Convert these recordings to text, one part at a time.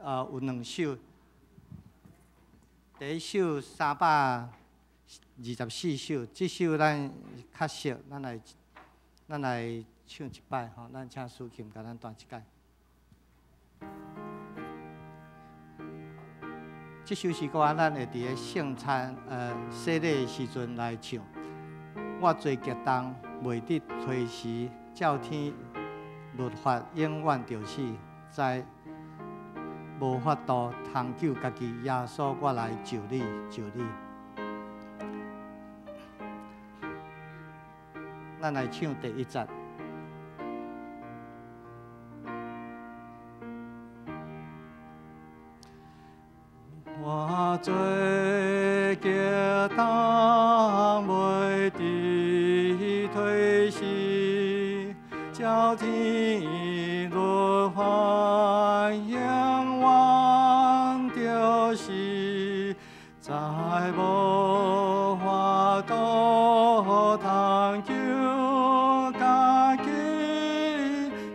有兩首，第一首324首，這首咱較熟，咱來唱一擺吼，咱請司琴共咱彈一擺。這首詩歌咱會佇咧聖餐洗禮的時陣來唱。我罪極重，袂得推辭，照天律法永遠著死，在無法度通救家己。耶穌，我來求你，求你。咱來唱第一節。我罪極重，袂得推辭，照天律法永遠著死，再無法度通救家己。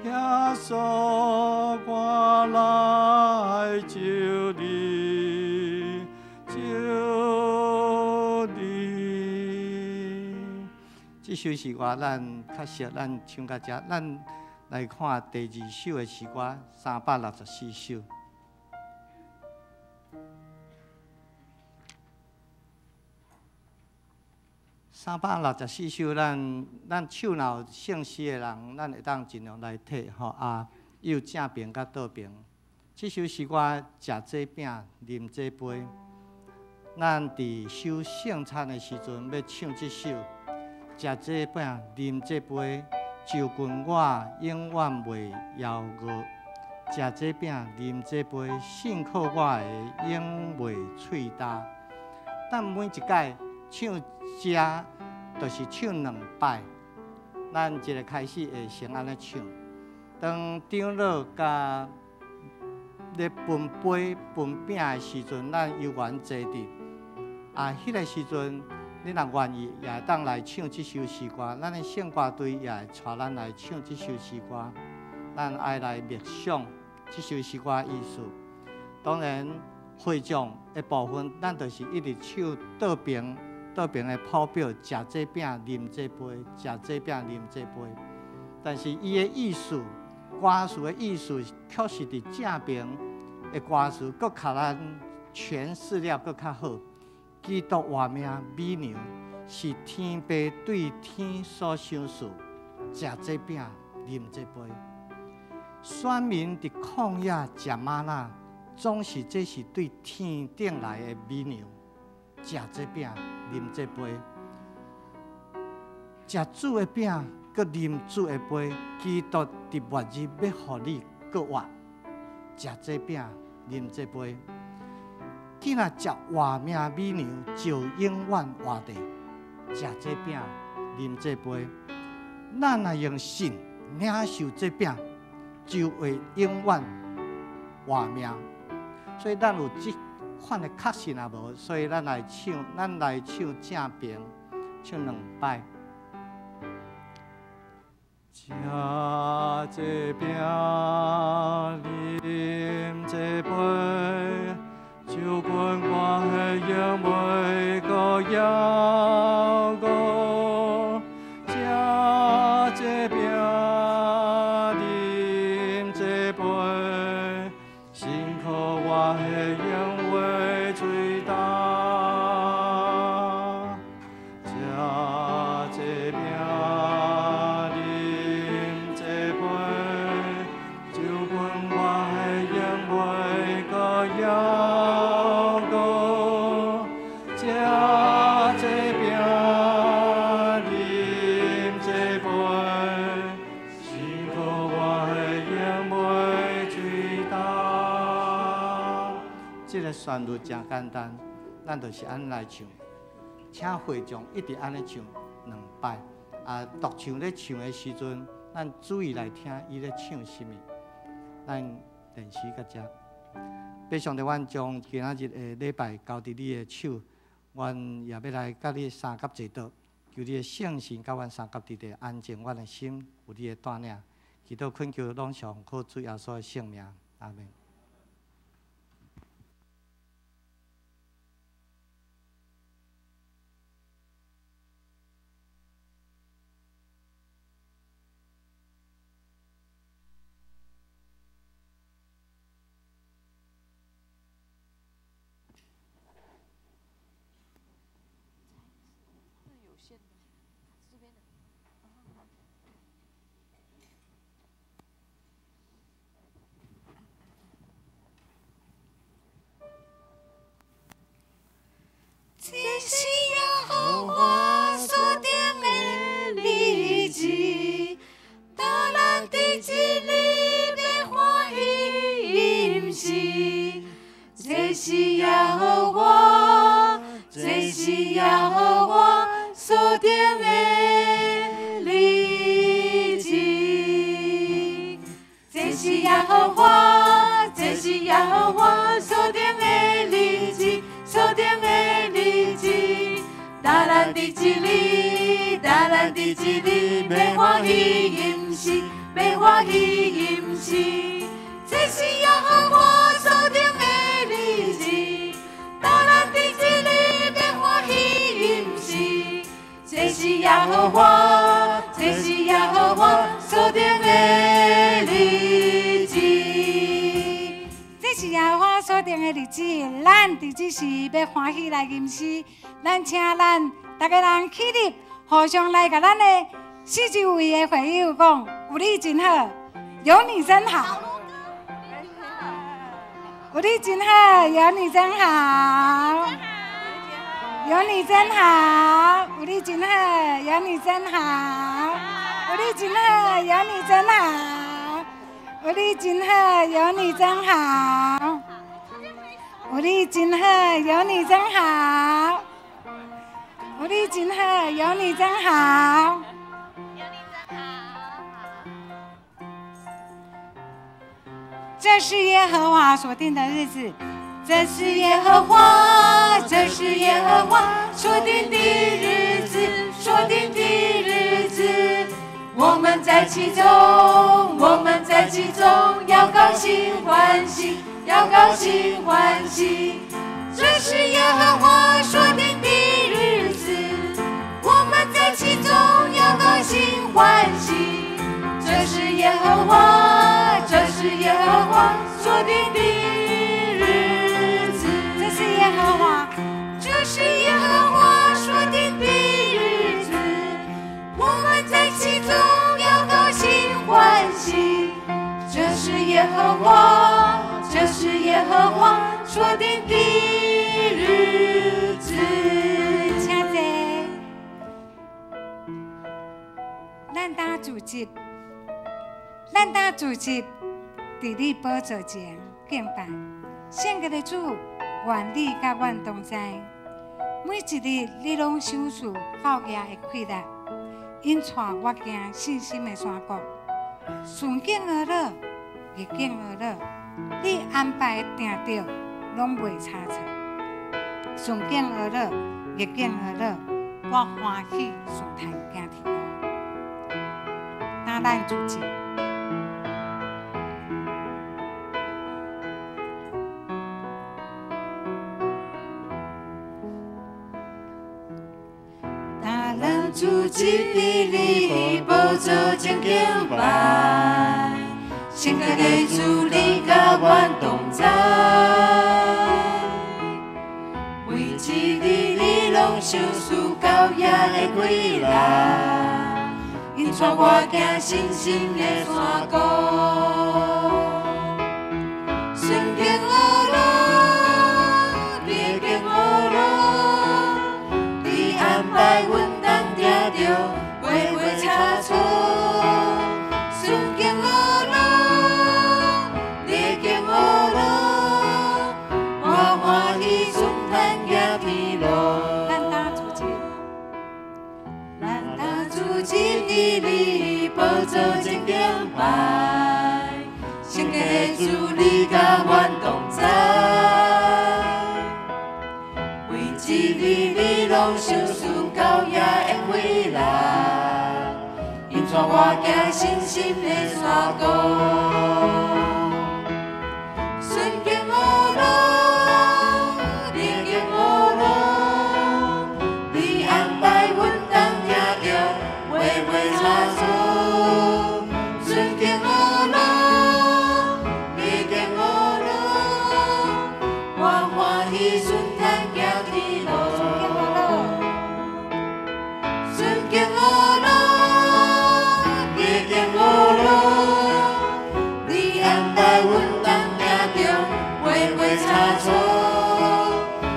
耶穌，我來求你，求你。這首詩歌咱較熟，咱唱到這，咱來看第二首的詩歌，364首。364首，咱手若有聖詩的人，咱會當盡量來提吼啊，有正爿佮倒爿。這首詩歌食這餅，啉這杯。咱佇守聖餐的時陣，欲唱這首，食這餅，啉這杯，就近我永遠袂枵餓。食這餅，啉這杯，信靠我的永袂喙焦。咱每一擺唱這，就是唱兩擺。咱一个開始會先按呢唱，當長老佮咧分杯分餅的時陣，咱猶原坐佇啊，彼个時陣，你若願意，也會當來唱這首詩歌。咱的聖歌隊也會帶咱來唱這首詩歌。咱愛來默想這首詩歌的意思。當然，會眾的部分，咱就是一直唱倒爿倒爿的譜表，食這餅，啉這杯，食這餅，啉這杯。但是伊的意思，歌詞的意思，確實佇正爿的歌詞，閣較咱詮釋了閣較好。基督活命美糧，是天父對天所賞賜，食這餅，啉這杯。選民佇曠野食嗎哪，總是這是對天頂來的美糧，食這餅，啉這杯。食主的餅，閣啉主的杯，基督佇末日欲予你閣活，食這餅，啉這杯。既若食活命美糧，就永遠活著。食這餅，啉這杯。咱若用信領受這餅，就會永遠活命。所以咱有這款的確信也無，所以咱來唱正爿，唱兩擺。食這餅，啉這杯，就近我的永袂閣枵餓。食這餅，啉這杯，信靠我的永袂喙焦。食這餅，啉這杯，就近我的永袂閣枵餓。食這餅，啉這杯，信靠我的永袂喙焦。這个旋律誠簡單，咱就是按呢來唱，請會眾一直按呢唱兩擺。啊，獨唱咧唱的時陣，咱注意來聽伊咧唱啥物。咱練習到這。父上帝，阮將今仔日的禮拜交佇你的手，阮也欲來佮你相佮坐倒，求你的聖神佮阮相佮佇佇安靜阮的心，有你的帶領。祈禱懇求，攏是奉靠主耶穌的聖名，阿門。耶和华所定的日子，所定的日子。当咱伫这里，当咱伫这里，欲欢喜吟诗，欲欢喜吟诗。这是耶和华所定的日子，当咱伫这里，欲欢喜吟诗。这是耶和华，这是耶和华所定的日子。这是耶和华所定的日子，咱伫这时欲欢喜来吟诗。咱请咱逐家人起立，互相来共咱的四周围的会友讲：有你真好，有你真好。有你真好，有你真好。有你真好，有你真好，有你真好。有你真好，有你真好。有你真好，有你真好。有你真好，有你真好。有你真好，有你真好。有你真好。這是耶和華所定的日子，這是耶和華，這是耶和華所定的日子，所定的日子。我們在其中，我們在其中，要高興歡喜，要高興歡喜。這是耶和華所定的日子，我們在其中要高興歡喜。這是耶和華，這是耶和華所定的日子。這是耶和華，這是耶和華所定的日子，我們在其中要高興歡喜。這是耶和華，這是耶和華所定的日子。請坐。咱當組織，咱當組織，佇你寶座前敬拜，聖潔的主，願你佮阮同在。每一日你攏賞賜到額的快樂，引帶我行信心的山谷，順境而樂，逆境而樂，你安排定著，攏袂差錯。順境而樂，逆境而樂，我歡喜順坦行天路。當咱組織。主伫你寶座前敬拜，聖潔的主你佮阮同在。每一日你攏賞賜到額的快樂，引帶我行信心的山谷。順境而樂，逆境而樂，你安排阮當聽著，袂袂差錯。順境而樂，逆境而樂，我歡喜順坦行天路。咱當組織，咱當組織佇你寶座前敬拜，聖潔的主你佮阮同在。每一日你攏賞賜到額的快樂，引帶我行信心的山谷。順境而樂，逆境而樂，你安排阮當聽著，袂袂差錯。順境而樂，逆境而樂，我歡喜順坦行天路。順境而樂，逆境而樂，你安排阮當聽著，袂袂差錯。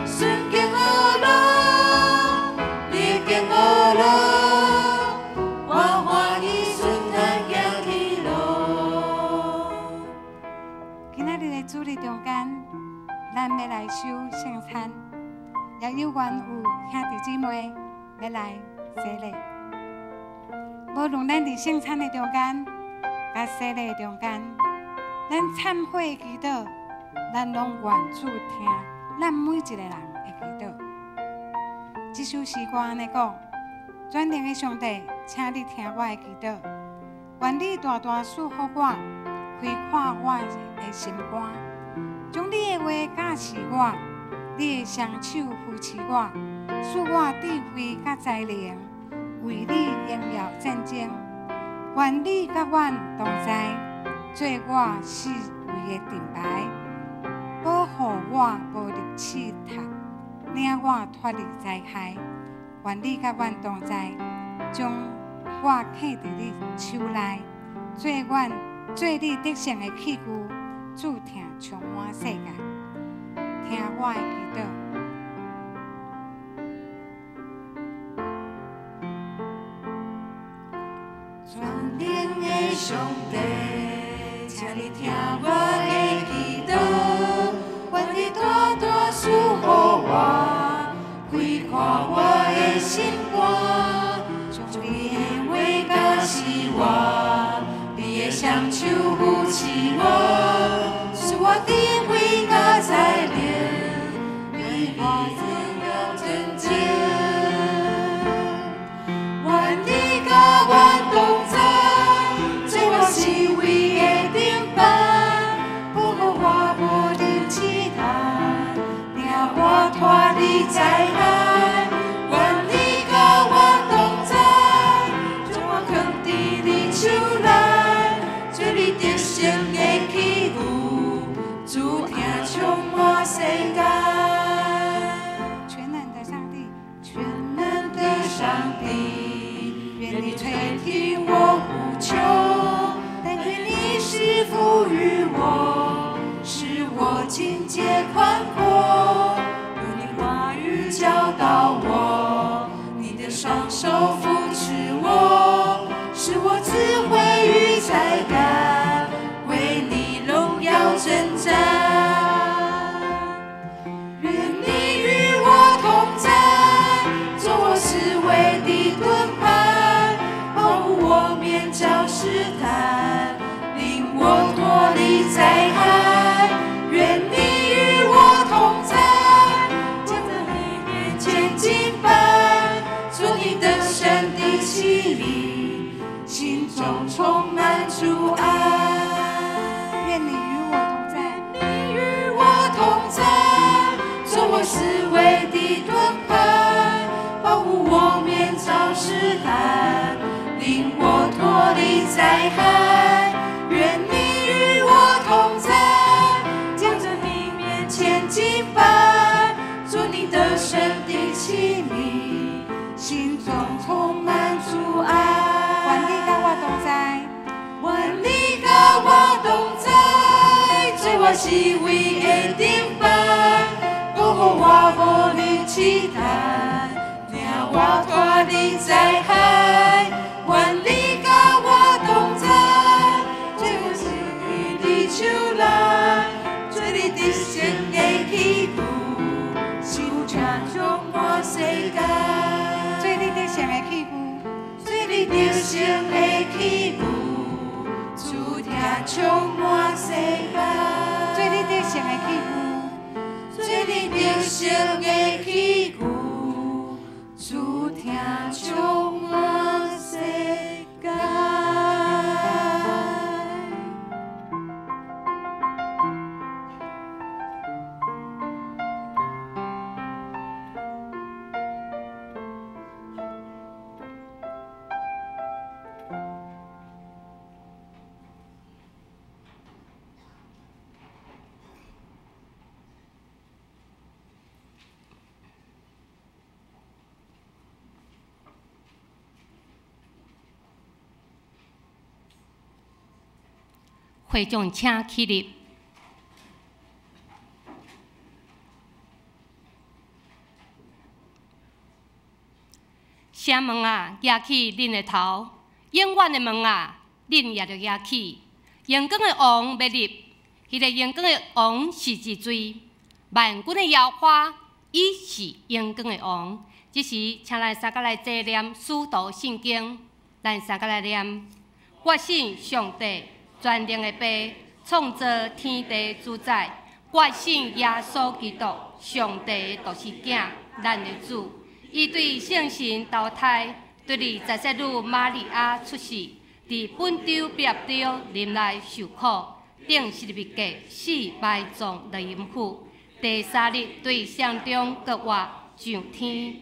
順境而樂，逆境而樂，我歡喜順坦行天路。今仔日的主日中間，咱欲來守聖餐，也有緣有兄弟姊妹欲來洗禮。無論咱佇聖餐的中間，佮洗禮的中間，咱懺悔祈禱，咱攏願主聽咱每一个人的祈禱。這首詩歌按呢講：全能的上帝，請你聽我的祈禱，願你大大賜福我，開闊我的心肝，將你的話教示我，你的雙手扶持我，賜我智慧佮才能，為你榮耀戰爭。願你佮阮同在，做我四圍的盾牌，保護我無入試探，領我脫離災害。願你佮阮同在，將我囥佇你手內，做阮做你得勝的器具，主疼充滿世界。聽我的祈禱。全能的上帝，請你聽我的祈禱，願你大大賜予我，開闊我的心肝，將你的話教示我，你的雙手扶持我，賜我智慧佮才能，為你榮耀戰爭。願你佮阮同在，做我四圍的盾牌，保護我無入試探，領我脫離災害。願你佮我同在，將我囥佇你手內，做你得勝的器具，主疼充滿世界。全能的上帝，全能的上帝，願你垂聽我呼求，但願你賜福於我，使我境界寬闊。用你話語教導我，你的雙手扶持我，使我智慧與才幹，為你榮耀征戰。願你與我同在，做我四圍的盾牌，保護我免遭試探，領我脫離災害。願你與我同在，將在你面前敬拜，做你得勝的器皿，心中充滿主愛。願你與我同在，你與我同在，做我四圍的盾牌，保護我免遭試探，領我脫離災害。願你與我同在，將在你面前敬拜，做你得勝的器皿，心中充滿主愛。願你佮我同在，願你佮我同在，做我四圍的盾牌，保護我無入試探，領我脫離災害。願你佮我同在，做我四圍的手內，做你得勝的器具，心中充滿世界。做你得勝的器具，做你得勝的器具，主疼充滿世界。做你得勝的器具，做你得勝的器具，主疼充滿世界。會眾請起立。城門啊，舉起恁的頭；永遠的門啊，恁也著舉起。榮光的王欲入，彼个榮光的王是一罪。萬軍的耶和華，伊是榮光的王。這時，請咱三个來齊念使徒信經，咱三个來念：我信上帝，全能的父，創造天地主宰，決信耶穌基督，上帝的獨生囝，咱的主。伊對聖神投胎，對佇十世女瑪利亞出世，佇本丟彼拉多忍耐受苦，釘十字架死埋葬落陰府。第三日對死中復活上天，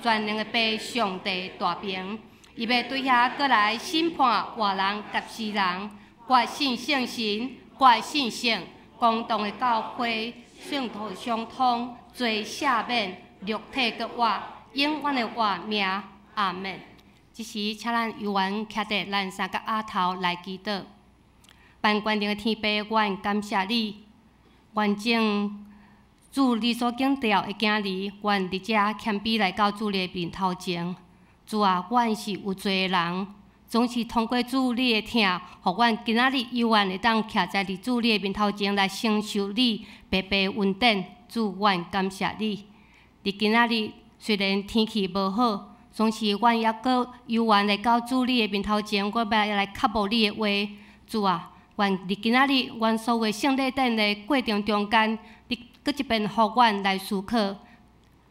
全能的父上帝大爿，伊欲對遐閣來審判活人佮死人。決信聖神，決信聖公同的教會，聖徒相通，罪赦免，肉體復活，永遠的活命。阿們。這時，請咱猶原徛佇咱三角額頭來祈禱。萬全能的天父，阮感謝你，完整主你所揀召的囝兒，阮佇遮謙卑來到主你的面頭前。主啊，阮是有罪的人，總是通過主你的疼，予阮今仔日猶原會當徛在佇主你的面頭前來承受你白白的恩典。主，阮感謝你。佇今仔日雖然天氣無好，總是阮猶閣猶原來到主你的面頭前，阮欲來渴慕你的話。主啊，願佇今仔日阮所有聖禮典的過程中間，你閣一遍予阮來思考，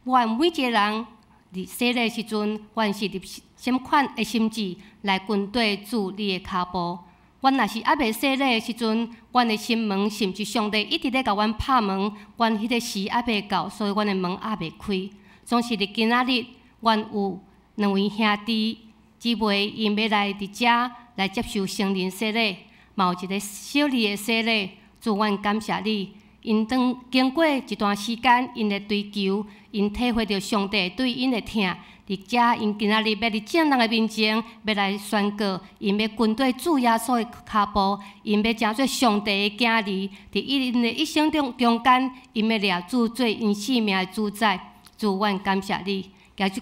阮每一个人佇洗禮時陣，阮是立啥物款的心志來跟綴主你的跤步。阮若是猶未洗禮的時陣，阮的心門是毋是上帝一直咧共阮拍門？阮彼个時猶未到，所以阮的門猶未開。總是佇今仔日，阮有兩位兄弟姊妹，𪜶欲來佇遮來接受成人洗禮，嘛有一个小兒的洗禮。主，阮感謝你。𪜶當經過一段時間，𪜶的追求，𪜶體會著上帝對𪜶的疼。佇遮，𪜶今仔日欲佇眾人的面前，欲來宣告，𪜶欲跟綴主耶穌的跤步，𪜶欲成做上帝的囝兒。佇𪜶的一生中中間，𪜶欲掠主做𪜶生命的主宰。主，阮感謝你。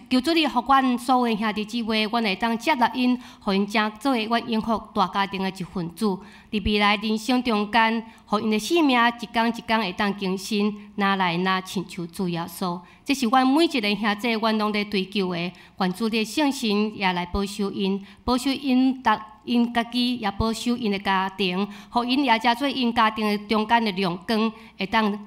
求主你，予阮所有兄弟姊妹，阮會當接納𪜶，予𪜶成做阮永福大家庭的一份子。佇未來人生中間，予𪜶的生命一工一工會當更新，若來若親像主耶穌。這是阮每一个兄弟，阮攏咧追求的。願主你的聖神也來保守𪜶，保守𪜶逐𪜶家己，也保守𪜶的家庭，予𪜶也成做𪜶家庭的中間的亮光，會當予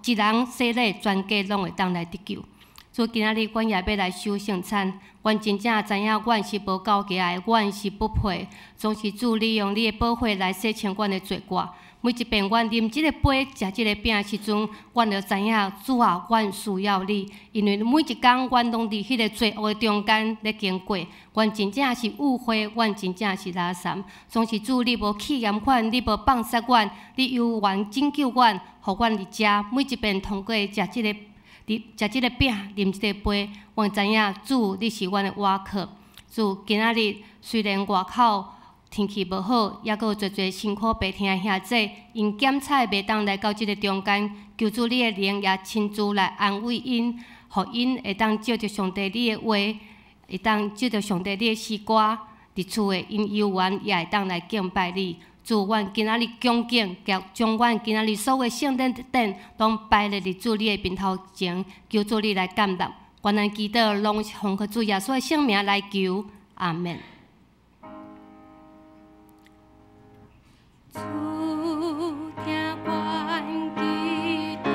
一人洗禮，全家攏會當來得救。主，今仔日阮也欲來守聖餐，阮真正知影，阮是無夠格的，阮是不配。總是主，你用你的寶血來洗清阮的罪過。每一遍阮啉這個杯、食這個餅的時陣，阮就知影主啊，阮需要你。因為每一工阮攏佇彼个罪惡的中間咧經過，阮真正是誤會，阮真正是垃圾。總是主，你無棄嫌阮，你無放殺阮，你猶原拯救阮，予阮佇遮每一遍通過食這个。食這个餅，啉這个杯，阮知影主，你是阮的倚靠。主，今仔日雖然外口天氣無好，猶閣有濟濟辛苦病疼的兄弟，𪜶檢採袂當來到這个中間，求主你的靈也親自來安慰𪜶，予𪜶會當藉著上帝你的話，會當藉著上帝你的詩歌，佇厝的𪜶猶原也會當來敬拜你。主，阮今仔日恭敬，將阮今仔日所有聖禮典，攏擺佇佇主你的面頭前，求主你來感納。阮的祈禱攏是奉靠主耶穌的聖名來求，阿們。主聽阮祈禱，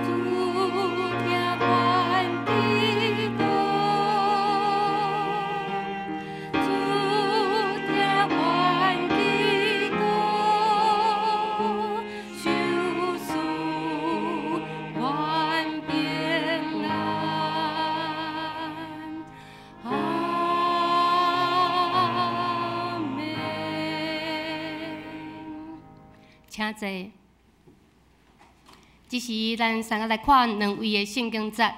主聽阮祈禱，主聽阮祈禱，賞賜阮平安。阿們。請坐。這時，咱三个來看兩位的聖經節。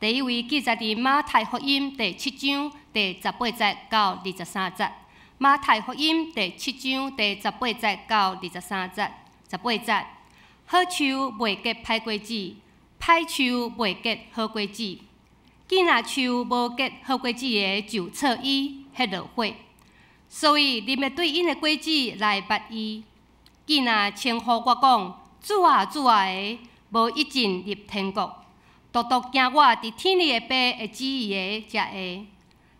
第一位記載佇馬太福音第七章第十八節到23節。馬太福音第七章第十八節到23節。十八節，好樹袂結歹果子，歹樹袂結好果子。既若樹無結好果子的，就切伊彼落火。所以，恁欲對𪜶的果子來捌伊。既若稱呼我講主啊主啊的，無一進入天國，獨獨行我佇天裡的父的旨意的才會。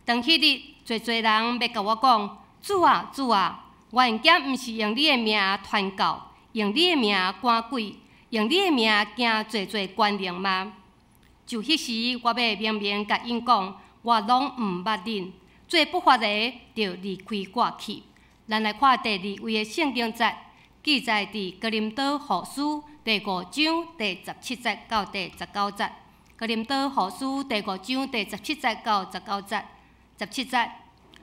當彼日，濟濟人欲共我講主啊主啊，原敢毋是用你的名传教，用你的名赶鬼，用你的名行濟濟權能嗎？就彼時，我欲明明共𪜶講，我攏毋捌恁，做不法的，著離開我去。咱來看第二位的聖經節，記載佇哥林多後書第五章第十七節到第十九節。哥林多後書第五章第十七節到十九節，十七節。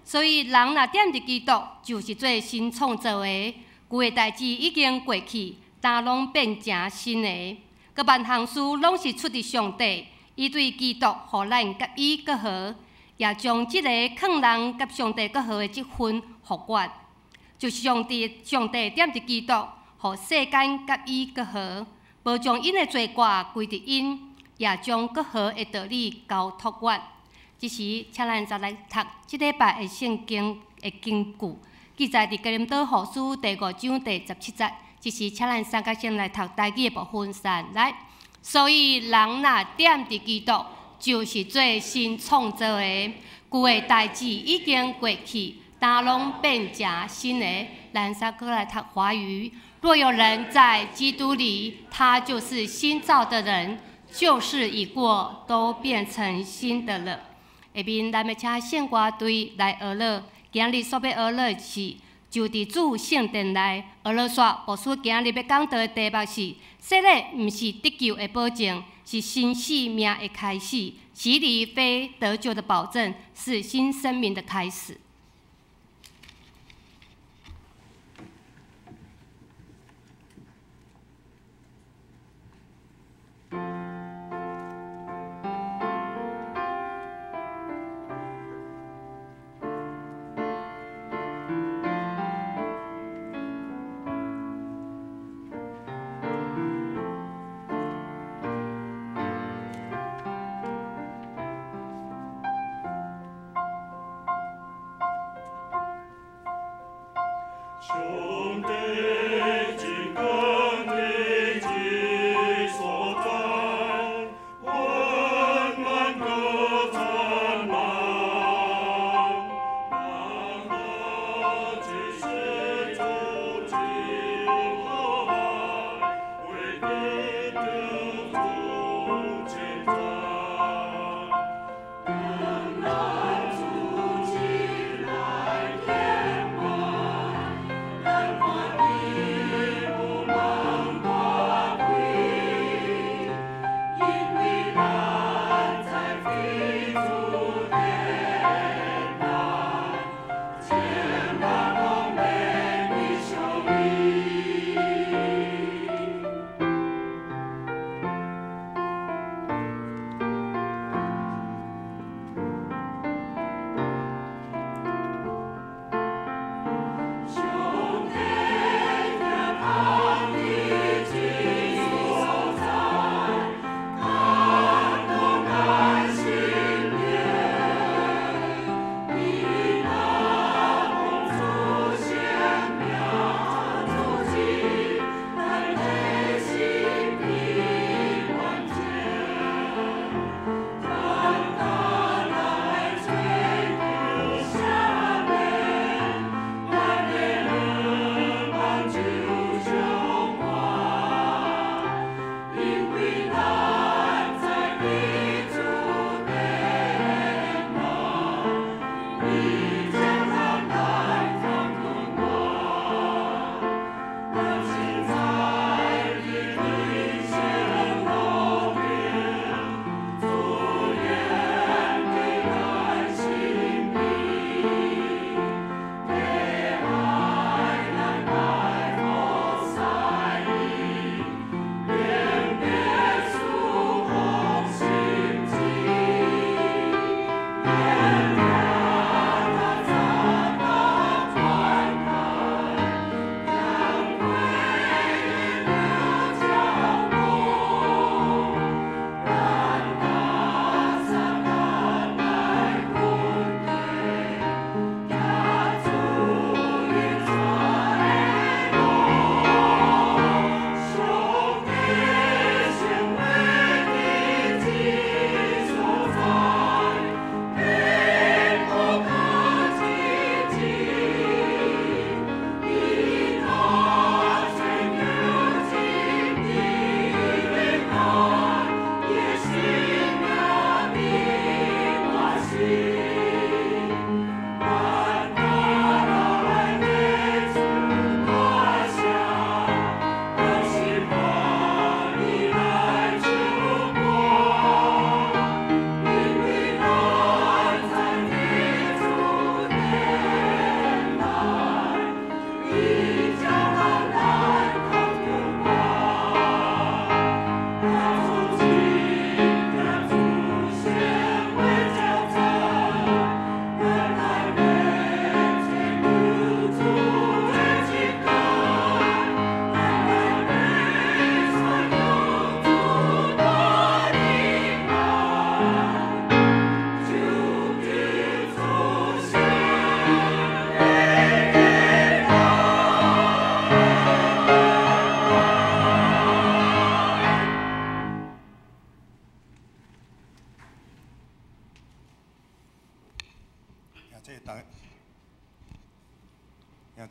所以人若踮佇基督，就是做新創造的，舊的代誌已經過去，焦攏變成新的。閣萬項事攏是出佇上帝，伊對基督予咱佮伊結合，也將這個勸人佮上帝結合的這份予我，就是上帝上帝踮佇基督，予世間佮伊結合，無將𪜶的罪過歸佇𪜶，也將結合的道理交託我。這時，請咱再來讀這禮拜的聖經的經句，記載佇哥林多後書第五章第十七節。這時，請咱三角先來讀台語的部分，三來。所以，人若踮佇基督，就是做新創造的，舊的代誌已經過去，焦攏變成新的。咱三閣來讀華語。若有人在基督裡，他就是新造的人，舊事已過，都變成新的了。下面咱欲請聖歌隊來學樂，今日所欲學樂是就佇主聖殿內學樂煞。牧師今日欲講道的題目是：洗禮毋是得救的保證，是新生命的開始；洗禮非得救的保證，是新生命的開始。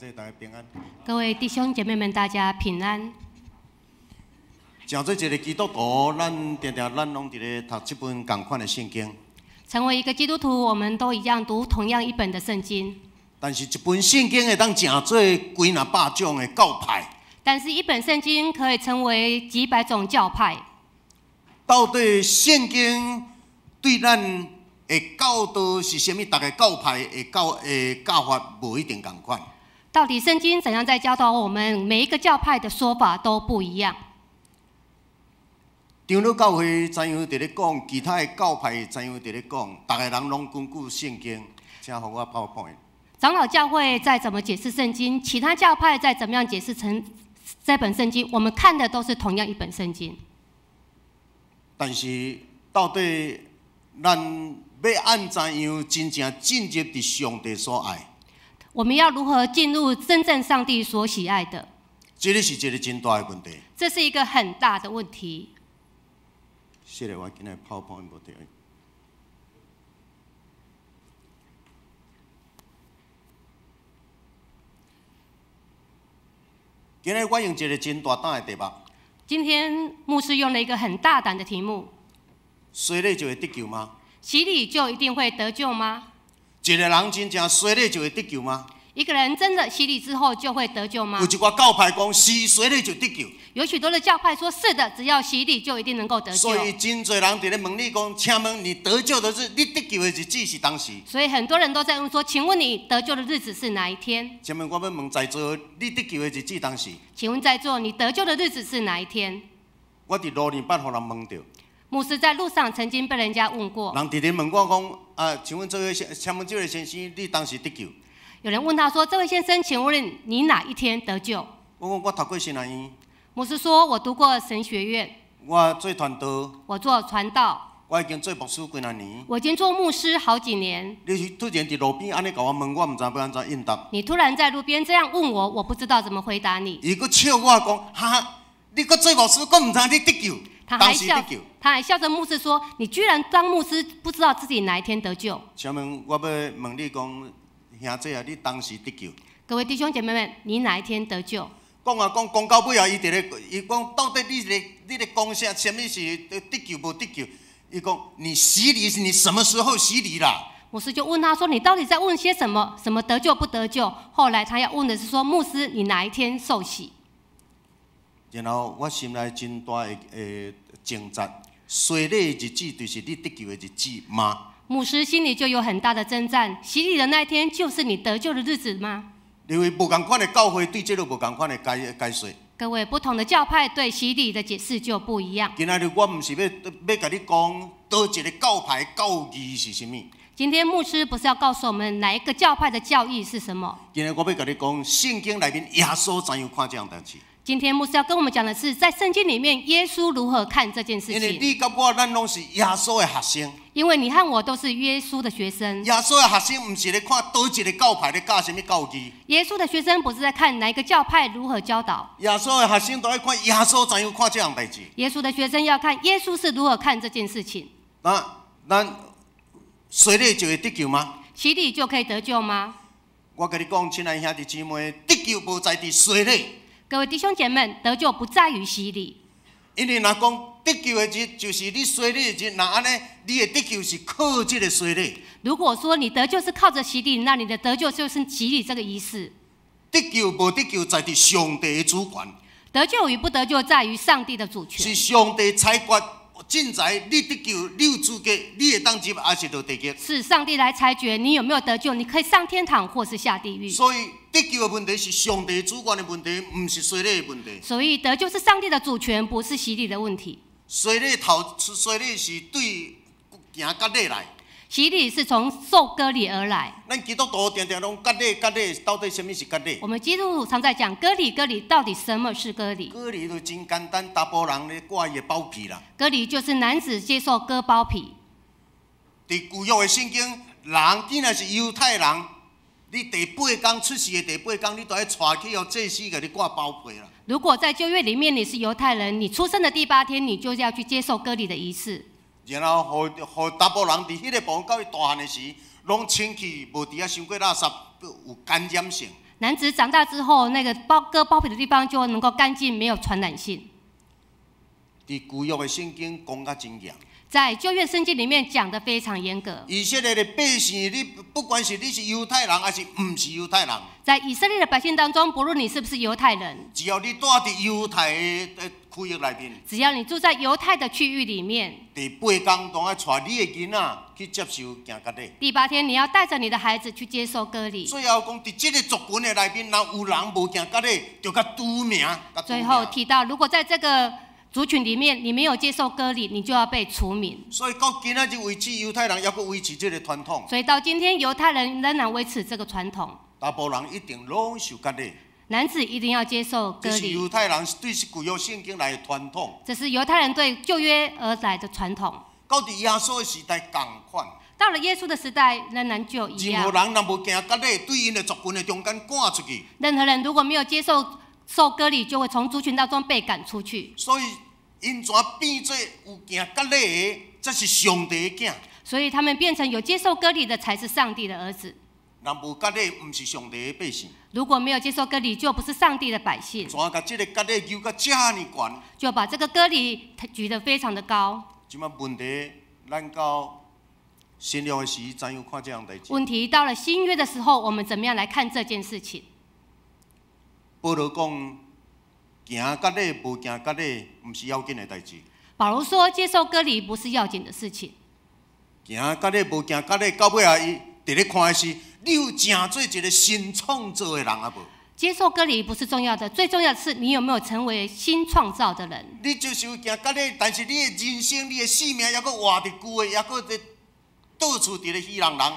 弟大家平安。各位弟兄姐妹們，大家平安。成做一个基督徒，咱定定咱攏佇咧讀這本仝款的聖經。成為一個基督徒，我們都一樣讀同樣一本的聖經。但是，一本聖經會當成做幾若百種的教派。但是，一本聖經可以成為幾百種教派。到底聖經對咱的教導是啥物？逐个教派的教法無一定仝款。到底聖經怎樣在教導我們？每一個教派的說法都不一樣。長老教會怎樣佇咧講，其他的教派怎樣佇咧講，逐个人攏根據聖經，請予我 PowerPoint。長老教會在怎麼解釋聖經，其他教派在怎麼樣解釋成這本聖經，我們看的都是同樣一本聖經。但是到底咱欲按怎樣真正進入佇上帝所愛？我們要如何進入真正上帝所喜愛的？這个是一個真大的問題。這是一個很大的問題。是的，我今日 PowerPoint 無對。今日我用一個真大膽的題目。今天牧師用了一個很大膽的題目。洗禮就會得救嗎？洗禮就一定會得救嗎？一個人真正洗禮就會得救嗎？一個人真的洗禮之後就會得救嗎？有一寡教派講是洗禮就得救。有許多的教派說是的，只要洗禮就一定能夠得救。所以真濟人佇咧問你講，請問你得救的日，你得救的日子是當時？所以很多人都在問說，請問你得救的日子是哪一天？請問我欲問在座，你得救的日子當時？請問在座，你得救的日子是哪一天？我佇路面捌予人問著。牧師在路上曾經被人家問過。人佇咧問我講，啊，請問這位先，請問這位先生，你當時得救？有人問他說：這位先生，請問你哪一天得救？我講我讀過神學院。牧師說：我讀過神學院。我做傳道。我做傳道。我已經做牧師幾若年。我已經做牧師好幾年。你突然佇路邊按呢共我問，我毋知欲按怎應答。你突然在路邊這樣問我，我不知道怎麼回答你。伊閣笑我講：哈，你閣做牧師，閣毋知你得救？他還笑，他還笑着牧師說：你居然當牧師，不知道自己哪一天得救？請問我欲問你講，兄弟啊，你當時得救？各位弟兄姐妹們，你哪一天得救？講啊講，講到尾啊，伊佇咧，伊講到底你咧講啥？啥物是得救無得救？伊講你洗禮是你什麼時候洗禮啦？牧師就問他說：你到底在問些什麼？什麼得救不得救？後來他要問的是說：牧師，你哪一天受洗？然後我心內真大的掙扎，洗禮的日子就是你得救的日子嗎？牧師心裡就有很大的征戰，洗禮的那一天就是你得救的日子嗎？因為無仝款的教會對這个無仝款的解說。各位，不同的教派對洗禮的解釋就不一樣。今仔日我毋是欲共你講，佗一个教派教義是啥物。今天牧師不是要告訴我們哪一個教派的教義是什麼？今日我欲共你講，聖經內面耶穌怎樣看這項代誌？今天牧師要跟我們講的是，在聖經裡面，耶穌如何看這件事情。因為你佮我，咱攏是耶穌的學生。因為你和我都是耶穌的學生。耶穌的學生毋是咧看佗一個教派咧教啥物教義。耶穌的學生不是在看哪一個教派如何教導。耶穌的學生都愛看耶穌怎樣看這項代誌。耶穌的學生要看耶穌是如何看這件事情。那咱洗禮就會得救嗎？洗禮就可以得救嗎？我共你講，親愛兄弟姊妹，得救無在佇洗禮。各位弟兄姐妹，得救不在於洗禮。因為若講得救的日就是你洗禮的日，若按呢，你的得救是靠這個洗禮。如果說你得救是靠着洗禮，那你的得救就是洗禮這個儀式。得救無得救，在佇上帝的主權。得救與不得救，在於上帝的主權。是上帝裁決，凊彩你得救，你有資格，你會當入，還是落地獄？是上帝來裁決你有沒有得救，你可以上天堂或是下地獄。所以得救的問題是上帝主權的問題，毋是洗禮的問題。所以得救是上帝的主權，不是洗禮的問題。洗禮頭，洗禮是對行割禮來。洗禮是從受割禮而來。咱基督徒定定攏割禮，割禮到底啥物是割禮？我們基督徒常在講割禮，割禮到底什麼是割禮？割禮就真簡單，查埔人咧割伊的包皮啦。割禮就是男子接受割包皮。佇舊約的聖經，人既然是猶太人，你第八工出世的第八工，你都愛帶去予祭司共你割包皮啦。如果在舊約裡面你是猶太人，你出生的第八天，你就要去接受割禮的儀式。然後，予查埔人佇彼个部分到伊大漢的時，攏清氣，無佇遐傷過垃圾，有感染性。男子長大之後，那個包割包皮的地方就能夠乾淨，沒有傳染性。佇舊約的聖經講甲真嚴。在舊約聖經裡面講得非常嚴格。以色列的百姓，你不管是你是猶太人，還是毋是猶太人，在以色列的百姓當中，不論你是不是猶太人，只要你住佇猶太的區域內面，只要你住在猶太的區域裡面，第八工都愛帶你的囡仔去接受行割禮。第八天你要帶着你的孩子去接受割禮。最後講，佇這個族群的內面，若有人無行割禮，就共除名。最後提到，如果在這個族群裡面，你沒有接受割禮，你就要被除名。所以到今仔日為止，猶太人猶閣維持這個傳統。所以到今天，猶太人仍然維持這個傳統。查埔人一定攏受割禮。男子一定要接受割禮。這是猶太人對舊約聖經來的傳統。這是猶太人對舊約而來的傳統。到佇耶穌的時代仝款。到了耶穌的時代，仍然就一樣。任何人若無行割禮，對𪜶的族群的中間趕出去。任何人如果沒有接受受割禮，就會從族群當中被趕出去。所以，𪜶怎變做有行割禮的，才是上帝的囝。所以他們變成有接受割禮的，才是上帝的兒子。若無割禮，毋是上帝的百姓。如果沒有接受割禮，就不是上帝的百姓。怎共這個割禮舉到遮爾懸？就把這個割禮舉得非常的高。這擺問題，咱到新約的時，怎樣看這項代誌？問題到了新約的時候，我們怎麼樣來看這件事情？保羅講，行割禮無行割禮，毋是要緊的代誌。保羅說，接受割禮不是要緊的事情。行割禮無行割禮，到尾啊，伊佇咧看的是，你有成做一個新創造的人啊無？接受割禮不是重要的，最重要的是你有沒有成為新創造的人。你就是有行割禮，但是你的人生、你的生命猶閣活佇舊的，猶閣佇到處佇咧戲弄人，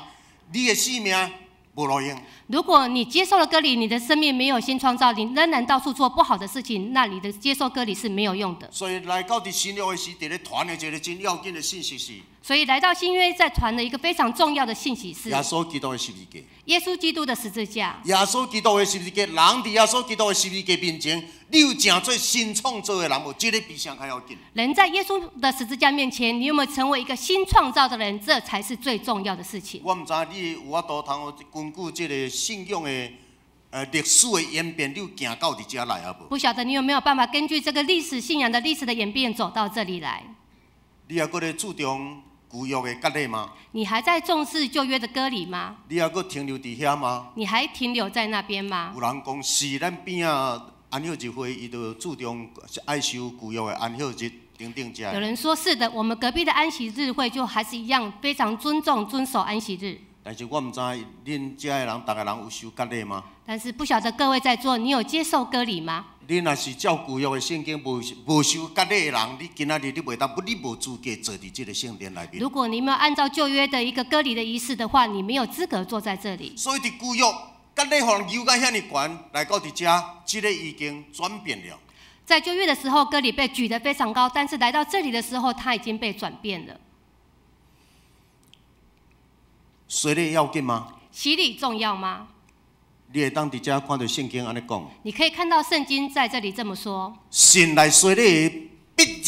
你的生命無路用。如果你接受了割禮，你的生命沒有新創造，你仍然到處做不好的事情，那你的接受割禮是沒有用的。所以來到佇新約的時，佇咧傳的一個真要緊的信息是。所以來到新約，在傳的一個非常重要的信息是。耶穌基督的十字架。耶穌基督的十字架。耶穌基督的十字架，人佇耶穌基督的十字架面前，你有成做新創造的人無？這個比啥較要緊。人在耶穌的十字架面前，你有沒有成為一個新創造的人？這才是最重要的事情。我毋知你有法度通根據這個信仰的歷史的演變，你有行到佇遮來啊無？不曉得你有沒有辦法根據這個歷史信仰的歷史的演變走到這裡來？你猶閣咧注重舊約的割禮嗎？你還在重視舊約的割禮嗎？你猶閣停留佇遐嗎？你還停留在那邊嗎？有人講是咱邊仔安息日會，伊就注重愛守舊約的安息日等等這。有人說是的，我們隔壁的安息日會就還是一樣非常尊重遵守安息日。但是我毋知恁遮的人，逐个人有受割禮嗎？但是不曉得各位在座，你有接受割禮嗎？你若是照舊約的聖經無受割禮的人，你今仔日你袂當，你無資格坐佇這個聖殿內面。如果你沒有按照舊約的一個割禮的儀式的話，你沒有資格坐在這裡。所以佇舊約割禮予人求到遐爾懸，來到佇遮，這個已經轉變了。在舊約的時候，割禮被舉得非常高，但是來到這裡的時候，它已經被轉變了。洗禮要緊嗎？洗禮重要嗎？你會當佇遮看著聖經按呢講。你可以看到聖經在這裡這麼說：信來洗禮的必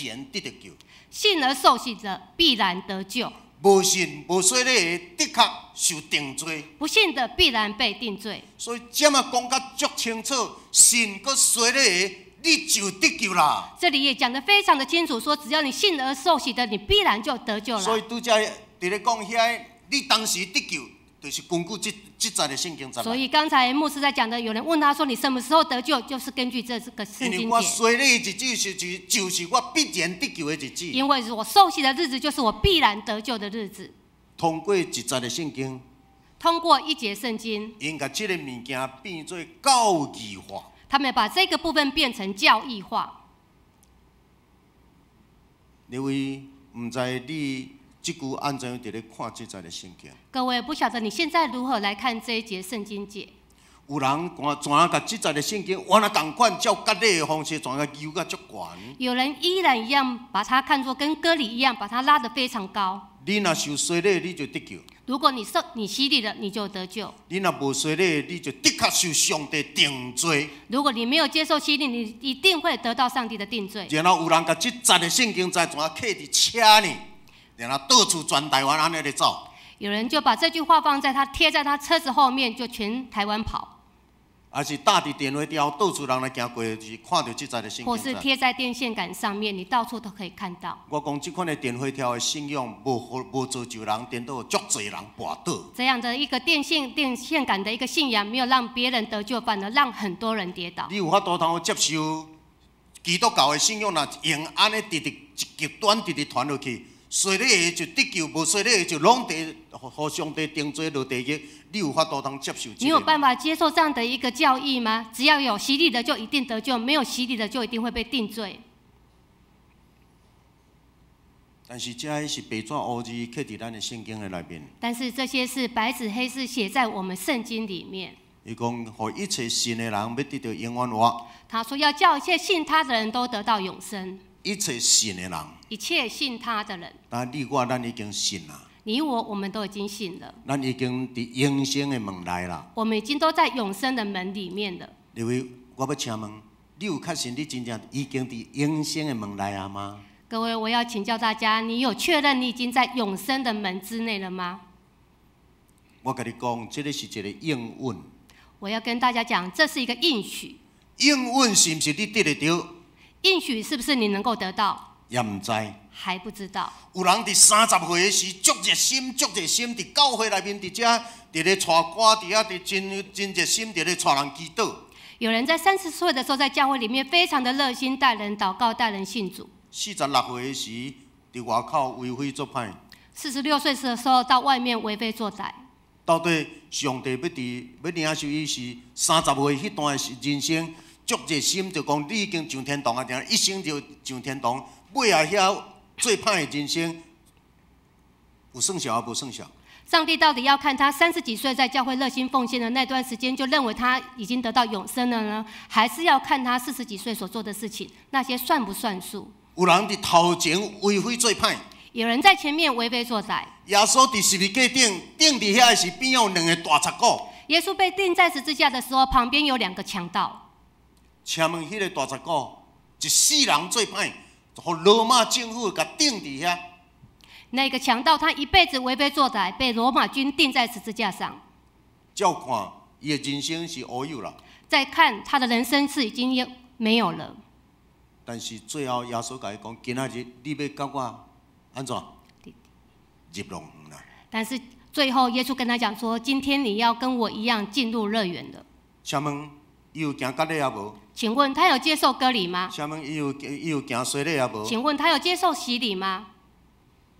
然得著救。信而受洗者必然得救。無信無洗禮的，的確受定罪。不信的必然被定罪。所以這麼講甲足清楚，信閣洗禮的，你就得救啦。這裡也講得非常的清楚，說只要你信而受洗的，你必然就得救了。所以拄才佇咧講遐，你當時得救，就是根據這節的聖經節。所以剛才牧師在講的，有人問他說：“你什麼時候得救？”就是根據這個聖經節。因為我洗禮的日子是就是我必然得救的日子。因為我受洗的日子就是我必然得救的日子。通過一節的聖經。通過一節聖經。𪜶共這個物件變做教義化。他們把這個部分變成教義化。你位毋知你這句按怎樣佇咧看這節的聖經？各位不曉得你現在如何來看這一節聖經節？有人怎樣共這節的聖經，原來仝款照割禮的方式，怎樣求甲足懸？有人依然一樣把它看作跟割禮一樣，把它拉得非常高。你若受洗禮，你就得救。如果你洗禮了，你就得救。你若無洗禮，你就的確受上帝定罪。如果你沒有接受洗禮，你一定會得到上帝的定罪。然後有人共這節的聖經節怎樣刻佇車呢？然後到處全台灣按呢咧走。有人就把這句話放在他貼在他車子後面，就全台灣跑。抑是搭佇電話柱，到處人來行過，就是看著這節的聖或是經。貼在電線桿上面，你到處都可以看到。我講這款的電火柱的信仰，無予無造就人，顛倒足濟人跋倒。這樣的一個電線桿的一個信仰，沒有讓別人得救，反而讓很多人跌倒。你有法度通接受基督教的信仰，若用按呢直直極端直直傳落去，洗禮的就得救，無洗禮的就攏佇予上帝定罪落地獄。你有法度通接受這個？你有辦法接受這樣的一個教義嗎？只要有洗禮的就一定得救，沒有洗禮的就一定會被定罪。但是這是白紙烏字刻佇咱的聖經的內面。但是這些是白紙黑字寫在我們聖經裡面。伊講，予一切信的人欲得著永遠活。他說要叫一切信他的人都得到永生。一切信的人。一切信他的人。但你我咱已經信啦。你我我們都已經信了。咱已經佇永生的門內啦。我們已經都在永生的門裡面了。因為我欲請問，你有確信你真正已經佇永生的門內啊嗎？各位，我要請教大家，你有確認你已經在永生的門之內了嗎？我共你講，這个是一個應允。我要跟大家講，這是一個應許。應允是毋是你得會著？應許是不是你能夠得到？也毋知。還不知道。有人佇30歲的時，足熱心，足熱心，佇教會內面，佇遮，佇咧帶歌，佇遐，佇真真熱心，佇咧帶人祈禱。有人在30歲的時候，在教會裡面非常的熱心，帶人禱告，帶人信主。46歲的時，佇外口為非作歹。46歲的時候，到外面為非作歹。到底上帝欲佇欲領受伊是30歲彼段的人生，足熱心，就講你已經上天堂啊！定一生就上天堂，尾仔遐做歹的人生，有算數抑無算數？上帝到底要看他30幾歲在教會熱心奉獻的那段時間，就認為他已經得到永生了呢？還是要看他40幾歲所做的事情，那些算不算數？有人佇頭前為非作歹。有人在前面為非作歹。耶穌佇十字架頂，釘佇遐時邊有兩个大賊股。耶穌被釘在十字架的時候，旁邊有兩個強盜。請問彼个大賊股，一世人做歹，予羅馬政府共釘佇遐。那個強盜他一輩子為非作歹，被羅馬軍釘在十字架上。照看，伊的人生是烏有啦。再看他的人生是已經沒有了。但是最後耶穌共伊講：今仔日你欲佮我按怎入樂園啦？但是最後耶穌跟他講說：今天你要跟我一樣進入樂園了。請問伊有行割禮抑無？請問他有接受割禮嗎？請問伊有行洗禮抑無？請問他有接受洗禮嗎？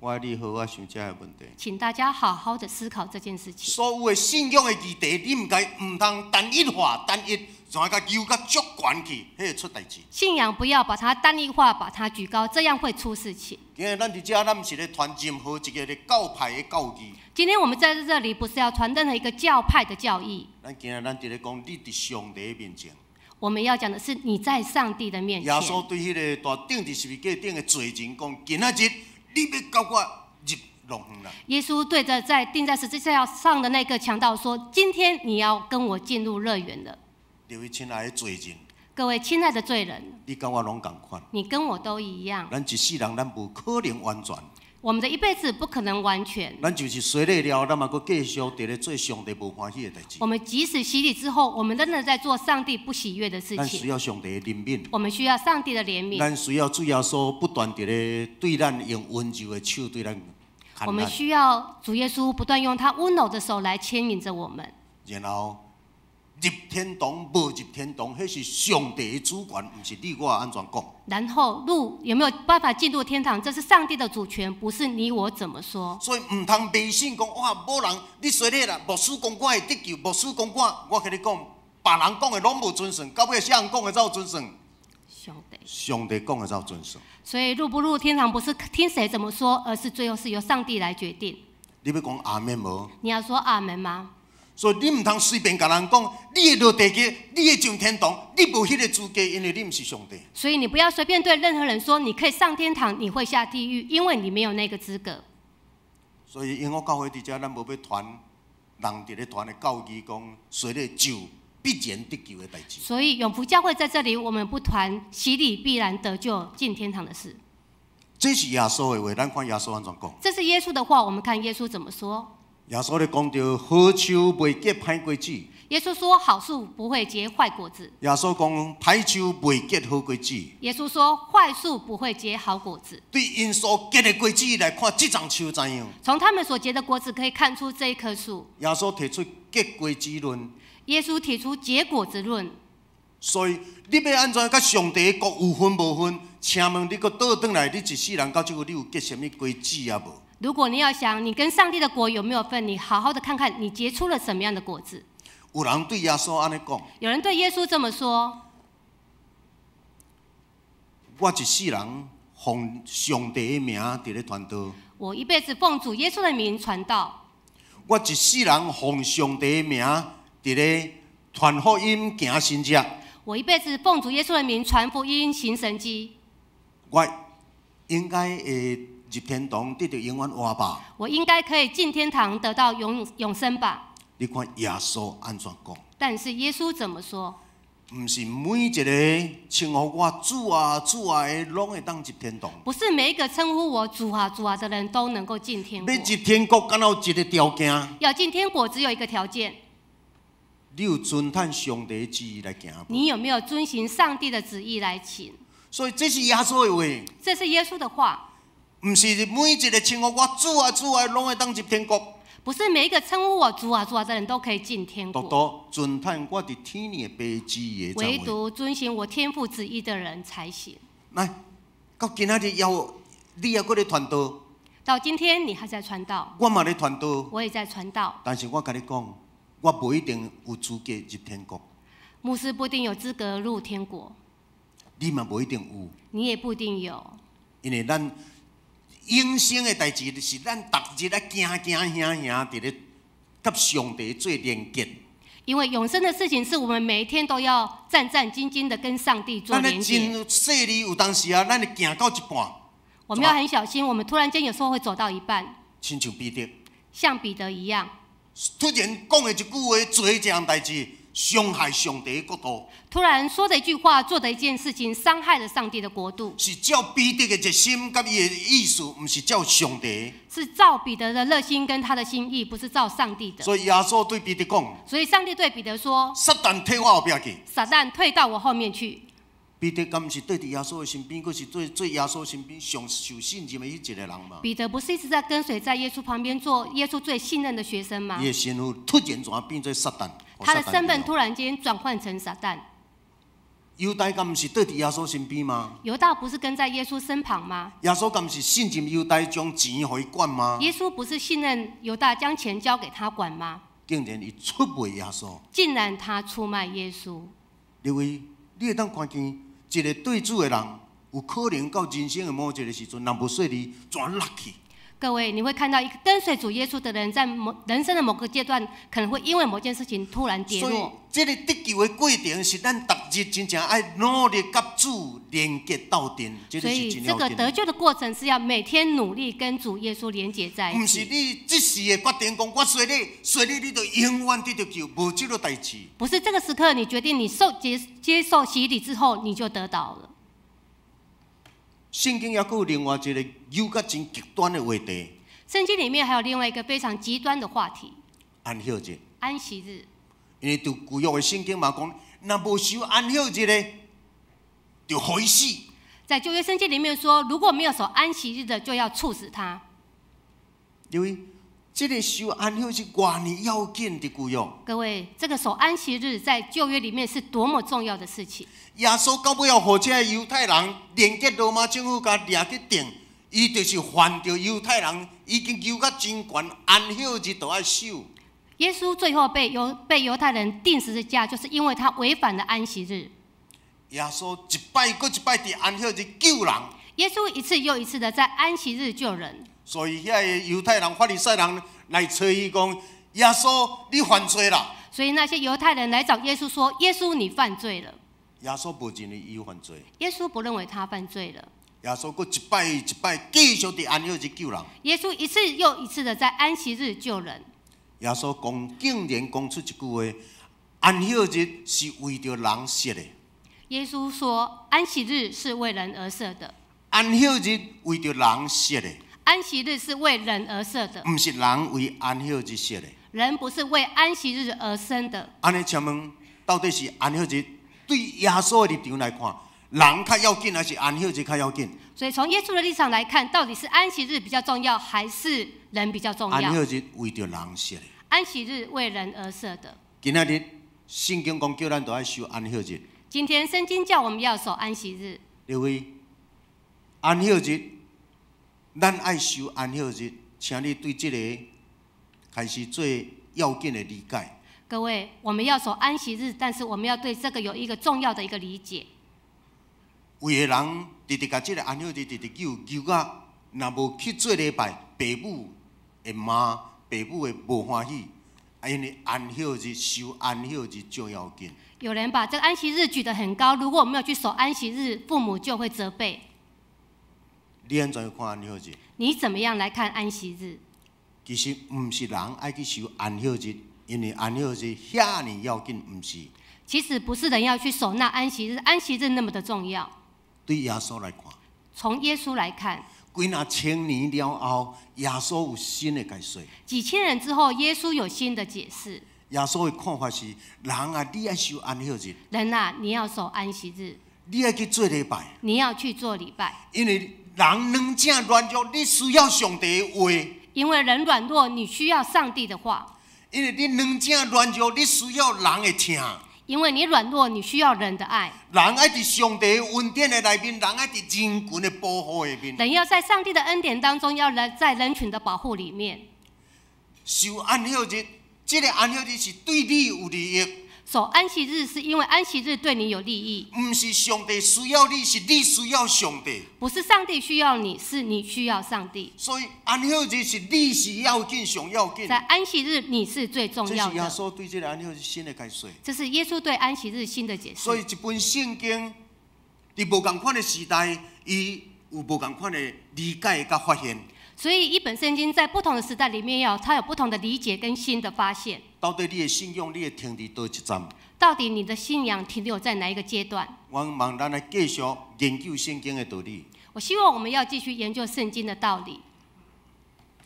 我愛你好好想這个問題。請大家好好的思考這件事情。所有的信仰的議題，你毋該毋通單一化、單一，怎啊共求甲足懸去，彼會出代誌。信仰不要把它單一化，把它舉高，這樣會出事情。今日咱佇遮，咱毋是咧傳任何一个咧教派的教義。今天我們在這裡，不是要傳任何一個教派的教義。咱今日咱佇咧講，你佇上帝面前。我們要講的是你在上帝的面前。耶穌對彼个大釘佇十字架頂的罪人講：今仔日你欲佮我入樂園啦。耶穌對著在釘在十字架上的那個強盜說：今天你要跟我進入樂園了。各位親愛的罪人，各位親愛的罪人，你佮我攏仝款。你跟我都一樣。咱一世人，咱無可能完全。我們的一輩子不可能完全。咱就是洗禮了，咱嘛閣繼續佇咧做上帝無歡喜的代誌。我們即使洗禮之後，我們仍然在做上帝不喜悅的事情。咱需要上帝的憐憫。我們需要上帝的憐憫。咱需要主耶穌不斷佇咧對咱用溫柔的手對咱牽。我們需要主耶穌不斷用他溫柔的手來牽引着我們。然後入天堂無入天堂，彼是上帝的主權，毋是你我按怎講。然後入有沒有辦法進入天堂？這是上帝的主權，不是你我怎麼說。所以毋通迷信講哇，無人你洗禮啦，牧師講我會得救，牧師講我，我共你講，別人講的攏無準算，到尾啥人講的才有準算？上帝。上帝講的才有準算。所以入不入天堂，不是聽誰怎麼說，而是最後是由上帝來決定。你欲講阿們無？你要說阿們嗎？所以你毋通隨便共人講，你會落地獄，你會上天堂，你無彼個資格，因為你毋是上帝。所以你不要隨便對任何人說，你可以上天堂，你會下地獄，因為你沒有那個資格。所以永福教會佇遮，咱無欲傳人佇咧傳的教義，講洗禮就必然得救的代誌。所以永福教會在這裡，我們不傳洗禮必然得救進天堂的事。這是耶穌的話，咱看耶穌按怎講。這是耶穌的話，我們看耶穌怎麼說。耶穌咧講著好樹袂結歹果子。耶穌說：好樹不會結壞果子。耶穌講歹樹袂結好果子。耶穌說：壞樹不會結好果子。對𪜶所結的果子來看，這叢樹知影。從他們所結的果子可以看出這一棵樹。耶穌提出結果子論。耶穌提出結果子論。所以你欲按怎佮上帝的國有份無份？請問你閣倒轉來，你一世人到這久，你有結啥物果子啊無？如果你要想你跟上帝的國有沒有份，你好好的看看你結出了什麼樣的果子。有人對耶穌按呢講。有人對耶穌這麼說：我一世人奉上帝的名佇咧傳道。我一輩子奉主耶穌的名傳道。我一世人奉上帝的名佇咧傳福音、行神蹟。我一輩子奉主耶穌的名傳福音、行神蹟。我應該會入天堂得著永遠活吧？我應該可以進天堂得到永生吧？你看耶穌按怎講？但是耶穌怎麼說？毋是每一個稱呼我主啊主啊的，攏會當入天堂。不是每一個稱呼我主啊主啊的人都能夠進天國。欲入天國，敢若有一個條件。要進天國，只有一個條件。你有遵行上帝旨意來行無？你有沒有遵行上帝的旨意來行？所以這是耶穌的話。這是耶穌的話。毋是每一個稱呼我主啊主啊，攏會當入天國。不是每一個稱呼我主啊主啊的人都可以進天國。獨獨遵行我佇天的父旨意的。唯獨遵行我天父旨意的人才行。來，到今仔日猶你猶閣咧傳道。到今天你還在傳道。我嘛咧傳道。我也在傳道。但是我共你講，我無一定有資格入天國。牧師不一定有資格入天國。你嘛無一定有。你也不一定有。因為咱永生的代誌是咱逐日愛行行行行佇咧佮上帝做連結。因為永生的事情是我們每一天都要戰戰兢兢的跟上帝做連結。咱真細膩，有當時啊，咱會行到一半。我們要很小心，我們突然間有時候會走到一半。親像彼得。像彼得一樣。突然講的一句話，做一項代誌，傷害上帝的國度。突然說的一句話，做的一件事情，傷害了上帝的國度。是照彼得的熱心佮伊的意思，毋是照上帝。是照彼得的熱心跟他的心意，不是照上帝的。所以耶穌對彼得講。所以上帝對彼得說：撒旦退我後壁去。撒旦退到我後面去。彼得敢毋是綴佇耶穌的身邊，閣是做做耶穌身邊上受信任的彼一個人嗎？彼得不是一直在跟隨在耶穌旁邊做耶穌最信任的學生嗎？伊的身份突然怎變做撒旦？他的身份突然間轉換成撒旦。猶大敢毋是綴佇耶穌身邊嗎？猶大不是跟在耶穌身旁嗎？耶穌敢毋是信任猶大將錢予伊管嗎？耶穌不是信任猶大將錢交給他管嗎？竟然伊出賣耶穌。竟然他出賣耶穌。各位，你會當看見一個對主的人，有可能到人生的某一個時陣，若無細膩，怎落去？各位，你會看到一個跟隨主耶穌的人，在某人生的某個階段，可能會因為某件事情突然跌落。所以，這個得救的過程是咱逐日真正愛努力佮主連結鬥陣。所以，這個得救的過程是要每天努力跟主耶穌連結在一起。毋是你這時的決定講，我洗禮，洗禮你就永遠得著救，無這個代誌。不是這個時刻，你決定你受接接受洗禮之後，你就得到了。聖經猶閣有另外一個有較真極端的話題。聖經裡面還有另外一個非常極端的話題。安息日。安息日。因為佇舊約的聖經嘛講，若無守安息日的，就予伊死。在舊約聖經裡面說，如果沒有守安息日的，就要處死他。因為這個守安息日偌爾要緊佇舊約。各位，這個守安息日在舊約裡面是多麼重要的事情。耶穌到尾後，予這个猶太人連結羅馬政府，共掠去釘，伊就是犯著猶太人已經求甲真懸，安息日都愛守。耶穌最後被猶太人釘十字架，就是因為他違反了安息日。耶穌一擺閣一擺佇安息日救人。耶穌一次又一次的在安息日救人。所以遐個猶太人、法利賽人來揣伊講：耶穌，你犯罪啦！所以那些猶太人來找耶穌說：耶穌，你犯罪了。耶穌無認為伊有犯罪。耶穌不認為他犯罪了。耶穌閣一擺一擺繼續佇安息日救人。耶穌一次又一次的在安息日救人。耶穌講，竟然講出一句話：安息日是為著人設的。耶穌說：安息日是為人而設的。安息日為著人設的。安息日是為人而設的。毋是人為安息日設的。人不是為安息日而生的。按呢，請問到底是安息日對耶穌的立場來看，人較要緊，還是安息日較要緊？所以從耶穌的立場來看，到底是安息日比較重要，還是人比較重要？安息日為著人設的。安息日為人而設的。今仔日聖經講叫咱都愛守安息日。今天聖經叫我們要守安息日。各位，安息日，咱愛守安息日，請你對這個開始做要緊的理解。各位，我們要守安息日，但是我們要對這個有一個重要的一個理解。有的人直直共這個安息日直直揪揪甲，若無去做禮拜，爸母會罵，爸母會無歡喜，因為安息日守安息日最要緊。有人把這個安息日舉得很高，如果我沒有去守安息日，父母就會責備。你按怎樣看安息日？你怎麼樣來看安息日？其實毋是人愛去守安息日，因為安息日遐爾要緊，毋是。其實不是人要去守那安息日，安息日那麼的重要。對耶穌來看，從耶穌來看，幾若千年了後，耶穌有新的解說。幾千年之後，耶穌有新的解釋。耶穌的看法是：人啊，你愛守安息日。人啊，你要守安息日。你愛去做禮拜。你要去做禮拜。因為人軟正軟弱，你需要上帝的話。因為人軟弱，你需要上帝的話。因為你軟正軟弱，你需要人的疼。因為你軟弱，你需要人的愛。人愛佇上帝恩典的內面，人愛佇人群的保護下面。人要在上帝的恩典當中，要人在人群的保護裡面。守安息日，這個安息日是對你有利益。守安息日是因為安息日對你有利益。毋是上帝需要你，是你需要上帝。不是上帝需要你，是你需要上帝。所以安息日是你是要緊，上要緊。在安息日你是最重要的。這是耶穌對這個安息日新的解說。這是耶穌對安息日新的解釋。所以一本聖經，佇無仝款的時代，伊有無仝款的理解佮發現。所以一本聖經在不同的時代裡面，要它有不同的理解跟新的發現。到底你的信仰，你會停佇佗一站？到底你的信仰停留在哪一個階段？我望咱來繼續研究聖經的道理。我希望我們要繼續研究聖經的道理。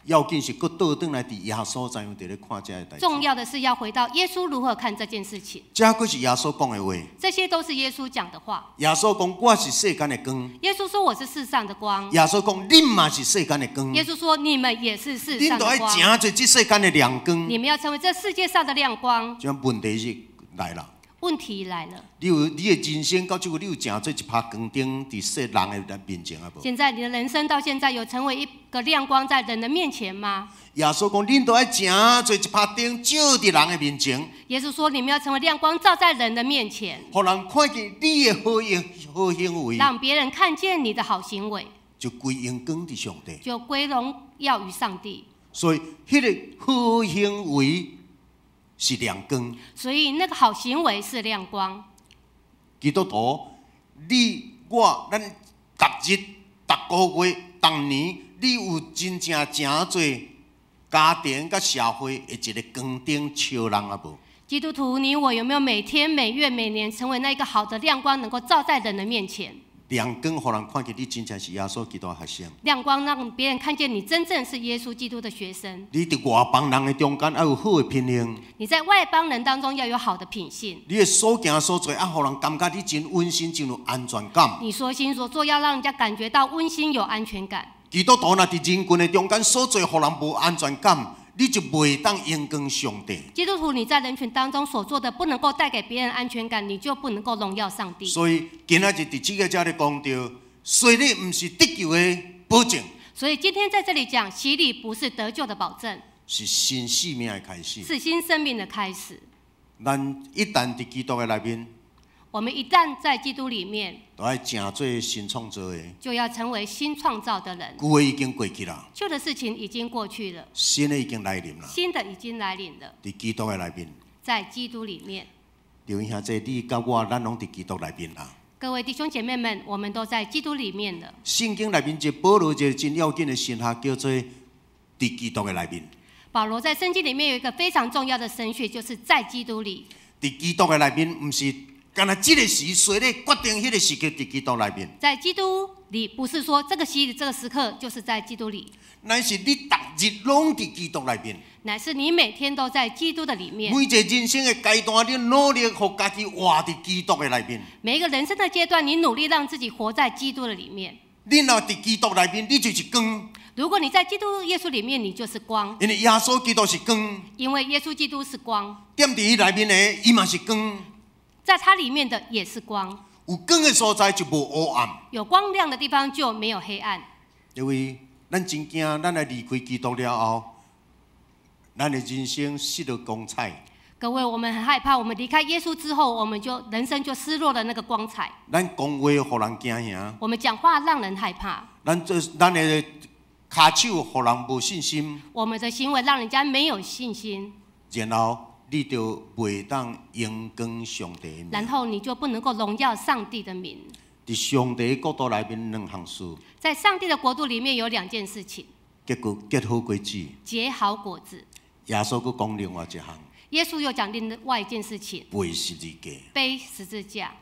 要緊是閣倒轉來佇耶穌怎樣佇咧看這个代誌。重要的是要回到耶穌如何看這件事情。這閣是耶穌講的話。這些都是耶穌講的話。耶穌講我是世間的光。耶穌說我是世上的光。耶穌講恁嘛是世間的光。耶穌說你們也是世上的光。恁都愛成做這世間的亮光。你們要成為這世界上的亮光。這問題是來了。問題來了。你有你的人生到這個，你有成做一拍光燈佇世人的面前啊無？現在你的人生到現在有成為一個亮光在人的面前嗎？耶穌講，恁都愛成做一拍燈，照佇人的面前。耶穌說，你們要成為亮光，照在人的面前，予人看見你的好行好行為，讓別人看見你的好行為，就歸榮光佇上帝，就歸榮耀於上帝。所以，彼個好行為是亮光，所以那個好行為是亮光。基督徒，你我咱逐日、逐個月、逐年，你有真正成做家庭佮社會的一個光燈照人啊無？基督徒，你我有沒有每天、每月、每年成為那個好的亮光，能夠照在人的面前？亮光，予人看見你真正是耶穌基督的學生。亮光讓別人看見你真正是耶穌基督的學生。你佇外邦人的中間愛有好的品行。你在外邦人當中要有好的品性。你的所行所做，愛予人感覺你真溫馨，真有安全感。你說行所做，要讓人家感覺到溫馨有安全感。基督徒若佇人群的中間所做，予人無安全感，你就袂當榮光上帝。基督徒，你在人群當中所做的，不能夠帶給別人安全感，你就不能夠榮耀上帝。所以今仔日佇這个遮咧講著，洗禮毋是得救的保證。所以今天在這裡講，洗禮不是得救的保證，是新生命的開始。是新生命的開始。咱一旦佇基督的內面，我們一旦在基督裡面，就愛成做新創造的，就要成為新創造的人。舊的已經過去啦，舊的事情已經過去了，新的已經來臨啦。新的已經來臨了。佇基督的內面，在基督裡面。弟兄姊妹，你佮我，咱攏佇基督內面啦。各位弟兄姐妹們，我們都在基督裡面了。聖經內面一個保羅一個真要緊的神學，叫做佇基督的內面。保羅在聖經裡面有一個非常重要的神學，就是在基督裡。佇基督的內面，毋是干焦這个時洗禮決定彼个時刻佇基督內面。在基督裡，不是說這個洗禮這個時刻就是在基督裡，乃是你逐日攏佇基督內面。乃是你每天都在基督的裡面。每一個人生的階段，你努力予家己活佇基督的內面。每一個人生的階段，你努力讓自己活在基督的裡面。你若佇基督內面，你就是光。如果你在基督耶穌裡面，你就是光。因為耶穌基督是光。因為耶穌基督是光。踮佇伊內面的，伊嘛是光。在他裡面的也是光。有光的所在就無黑暗。有光亮的地方就沒有黑暗。因為咱真驚，咱來離開基督了後，咱的人生失去光彩。各位，我們很害怕，我們離開耶穌之後，我們就人生就失落了那個光彩。咱講話予人驚嚇。我們講話讓人害怕。咱做咱的跤手予人無信心。我們的行為讓人家沒有信心。然後你就袂當榮光上帝的名。然後你就不能夠榮耀上帝的名。佇上帝國度內面兩項事。在上帝的國度裡面有兩件事情。結果結好果子。結好果子。耶穌閣講另外一項。耶穌又講另外一件事情。背十字架。背十字架。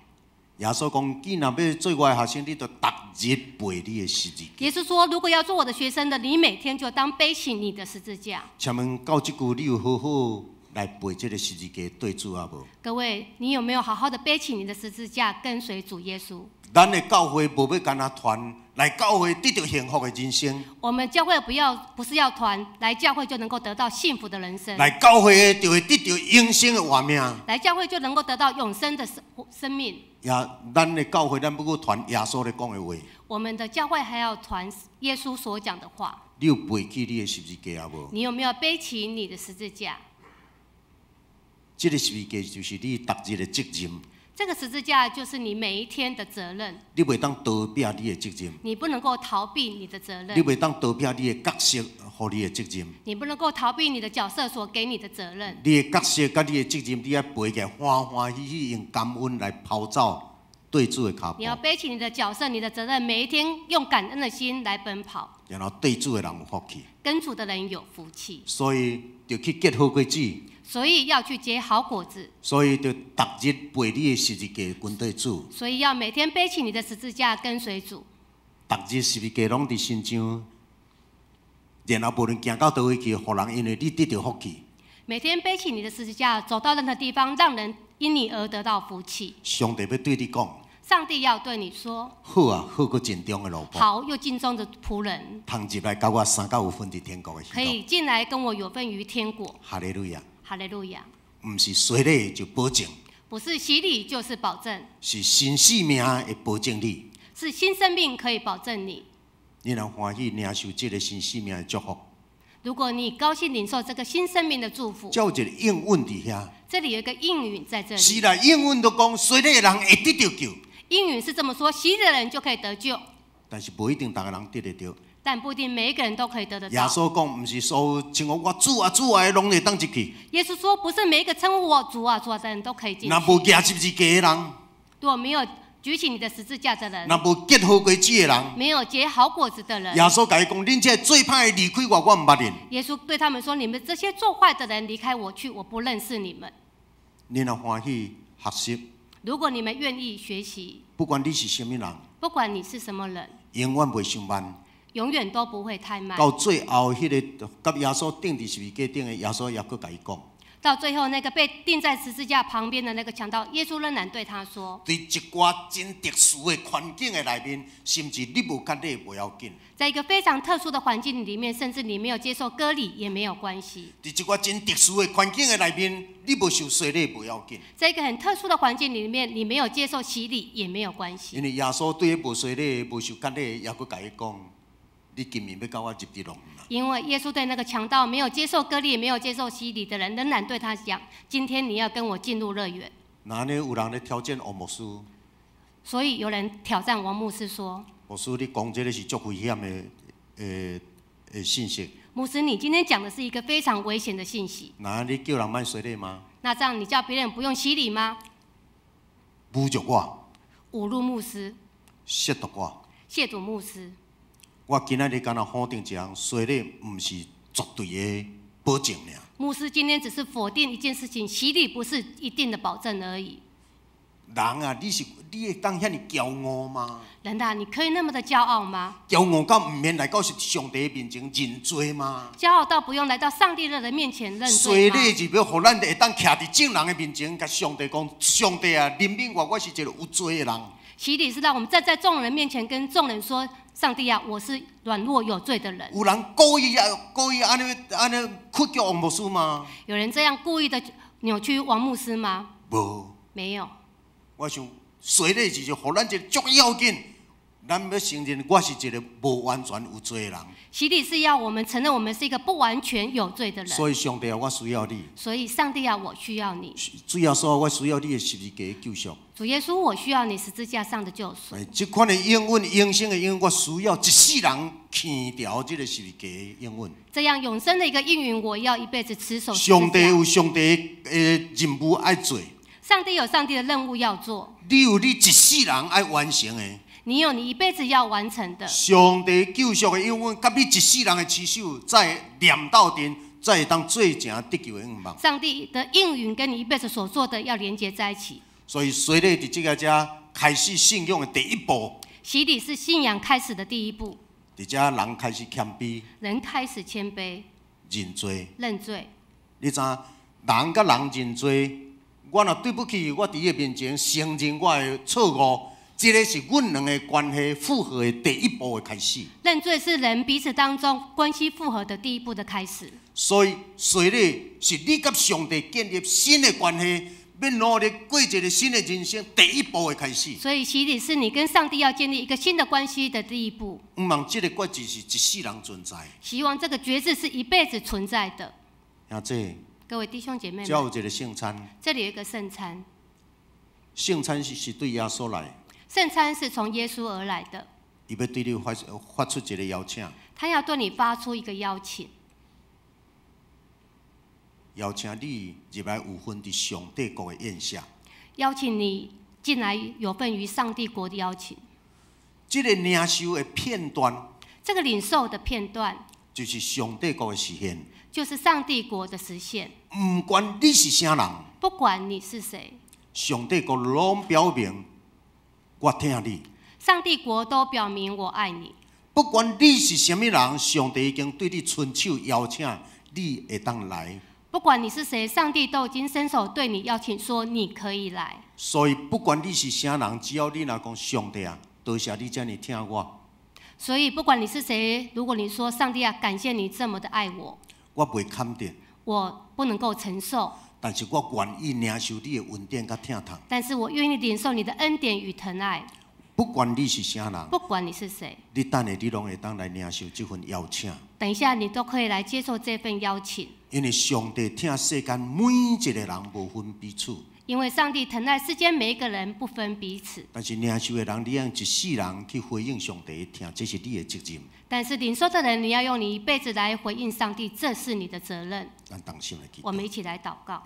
耶穌講：既然欲做我的學生，你就逐日背你的十字架。耶穌說：如果要做我的學生的，你每天就當背起你的十字架。請問到這句，你有好好來背這个十字架對主啊無？各位，你有沒有好好的背起你的十字架，跟隨主耶穌？咱的教會無欲干焦傳來教會得著幸福的人生。我們教會不要，不是要傳來教會就能夠得到幸福的人生。來教會就會得著永生的活命。來教會就能夠得到永生的生命。也，咱的教會咱欲閣傳耶穌咧講的話。我們的教會還要傳耶穌所講的話。你有背起你的十字架啊無？你有沒有背起你的十字架？這个十字架就是你逐日的責任。這個十字架就是你每一天的責任。你袂當逃避你的責任。你不能夠逃避你的責任。你袂當逃避你的角色予你的責任。你不能夠逃避你的角色所給你的責任。你的角色佮你的責任，你愛背起來歡歡喜喜用感恩來跑走對主的跤步。你要背起你的角色、你的責任，每一天用感恩的心來奔跑。然後對主的人有福氣。跟主的人有福氣。所以就去結好果子。所以要去結好果子。所以就逐日背你的十字架跟綴主。所以要每天背起你的十字架跟隨主。逐日十字架攏佇身上，然後無論行到佗位去，予人因為你得著福氣。每天背起你的十字架，走到任何地方，讓人因你而得到福氣。上帝欲對你講。上帝要對你說：好啊，好閣盡忠的奴僕。好又盡忠的僕人。通入來佮我相佮有份佇天國的喜樂。可以進來跟我有份於天國。哈利路亞。哈利路亞。毋是洗禮就保證。不是洗禮就是保證。是新生命會保證你。是新生命可以保證你。你若歡喜領受這个新生命的祝福。如果你高興領受這個新生命的祝福。這有一个應允佇遐。這裡有一個應允在這裡。是啦，應允都講洗禮的人會得著救。應允是這麼說，洗禮的人就可以得救。但是無一定逐个人得會著。但不一定每一個人都可以得得到。耶穌講，毋是所有稱呼我主啊主啊的，攏會當入去。耶穌說，不是每一個稱呼我主啊主啊的人都可以進去。若無舉十字架的人，如果沒有舉起你的十字架的人，若無結好果子的人，沒有結好果子的人，耶穌共伊講，恁這做歹的離開我，我毋捌恁。耶穌對他們說：你們這些做壞的人，離開我去，我不認識你們。恁若歡喜學習，如果你們願意學習，不管你是啥物人，不管你是什麼人，永遠袂傷慢，永遠都不會太慢。到最後，彼个共耶穌釘佇十字架頂的耶穌也閣共伊講。到最後，那個被釘在十字架旁邊的那個強盜，耶穌仍然對他說：佇一寡真特殊的環境的內面，甚至你無割禮無要緊。在一個非常特殊的環境裡面，甚至你沒有接受割禮也沒有關係。佇一寡真特殊的環境的內面，你無受洗禮無要緊。在一個很特殊的環境裡面，你沒有接受洗禮也沒有關係。因為耶穌對彼無洗禮、無受割禮，也閣共伊講：你今暝欲佮我入佇樂園。因為耶穌對那個強盜沒有接受割禮、沒有接受洗禮的人，仍然對他講：今天你要跟我進入樂園。那呢有人咧挑戰王牧師？所以有人挑戰王牧師說：牧師，你講這个是足危險的，信息。牧師，你今天講的是一個非常危險的信息。那你叫人莫洗禮嗎？那這樣你叫別人不用洗禮嗎？侮辱我。侮辱牧師。褻瀆我。褻瀆牧師。我今仔日干焦否定一項，洗禮毋是絕對的保證爾。牧師今天只是否定一件事情，洗禮不是一定的保證而已。人啊，你是你會當遐爾驕傲嗎？人啊，你可以那麼的驕傲嗎？驕傲到毋免來到上帝面前認罪嗎？驕傲到不用來到上帝的人面前認罪洗嗎？禮是欲予咱會當徛佇眾人的面前，共上帝講：上帝啊，憐憫我，我是一個有罪的人。洗禮是讓我們站在眾人面前，跟眾人說：上帝啊，我是軟弱有罪的人。有人故意啊，故意按呢按呢屈曲王牧師嗎？有人這樣故意的扭曲王牧師嗎？無。沒有。我想洗禮就是予咱一個足要緊，咱欲承認我是一個無完全有罪的人。洗禮是要我們承認我們是一個不完全有罪的人。所以上帝啊，我需要你。所以上帝啊，我需要你。主耶穌，我需要你的十字架救贖。主耶穌，我需要你十字架上的救贖。哎，這款的應允，永生的應允，我需要一世人牽牢這個十字架的應允。這樣永生的一個應允，我要一輩子持守十字架。上帝有上帝的任務愛做。上帝有上帝的任務要做。你有你一世人愛完成的。你有你一輩子要完成的。上帝救贖的應允，佮你一世人的持守，才會連鬥陣，才會當做成得救的願望。上帝的應允跟你一輩子所做的要連接在一起。所以，洗禮佇這个遮開始信仰的第一步。洗禮是信仰開始的第一步。佇遮人開始謙卑。人開始謙卑。認罪。認罪。你知影，人佮人認罪，我若對不起，我佇伊面前承認我的錯誤，這个是阮兩个關係復和的第一步的開始。認罪是人彼此當中關係復和的第一步的開始。所以，洗禮是你佮上帝建立新的關係，欲努力過一个新的人生第一步的開始。所以，洗禮是你跟上帝要建立一個新的關係的第一步。毋望這個決志是一世人存在。希望這個決志是一輩子存在的。兄弟，各位弟兄姐妹們，這有一個聖餐。這裡有一個聖餐。聖餐是對耶穌來。聖餐是從耶穌而來的。伊欲對你發出一個邀請。他要對你發出一個邀請。邀請你入來有份佇上帝國的宴席。邀請你進來有份於上帝國的邀請。這個領受的片段。這個領受的片段。就是上帝國的實現。就是上帝國的實現。毋管你是啥人。不管你是誰。上帝國攏表明我疼你。上帝國都表明我愛你。不管你是啥物人，上帝已經對你伸手邀請，你會當來。不管你是誰，上帝都已經伸手對你邀請，說你可以來。所以不管你是啥人，只要你若講上帝啊，多謝你遮爾疼我。所以不管你是誰，如果你說上帝啊，感謝你這麼的愛我，我袂堪得，我不能夠承受。但是我願意領受你的恩典佮疼痛。但是我願意領受你的恩典與疼愛。不管你是啥人，不管你是誰，你等下你攏會當來領受這份邀請。等一下你都可以來接受這份邀請。因為上帝疼世間每一個人，無分彼此。因為上帝疼愛世間每一個人，不分彼此。但是領受的人，你用一世人去回應上帝的疼，這是你的責任。但是領受的人，你要用你一輩子來回應上帝，這是你的責任。咱同心來祈禱。我們一起來禱告。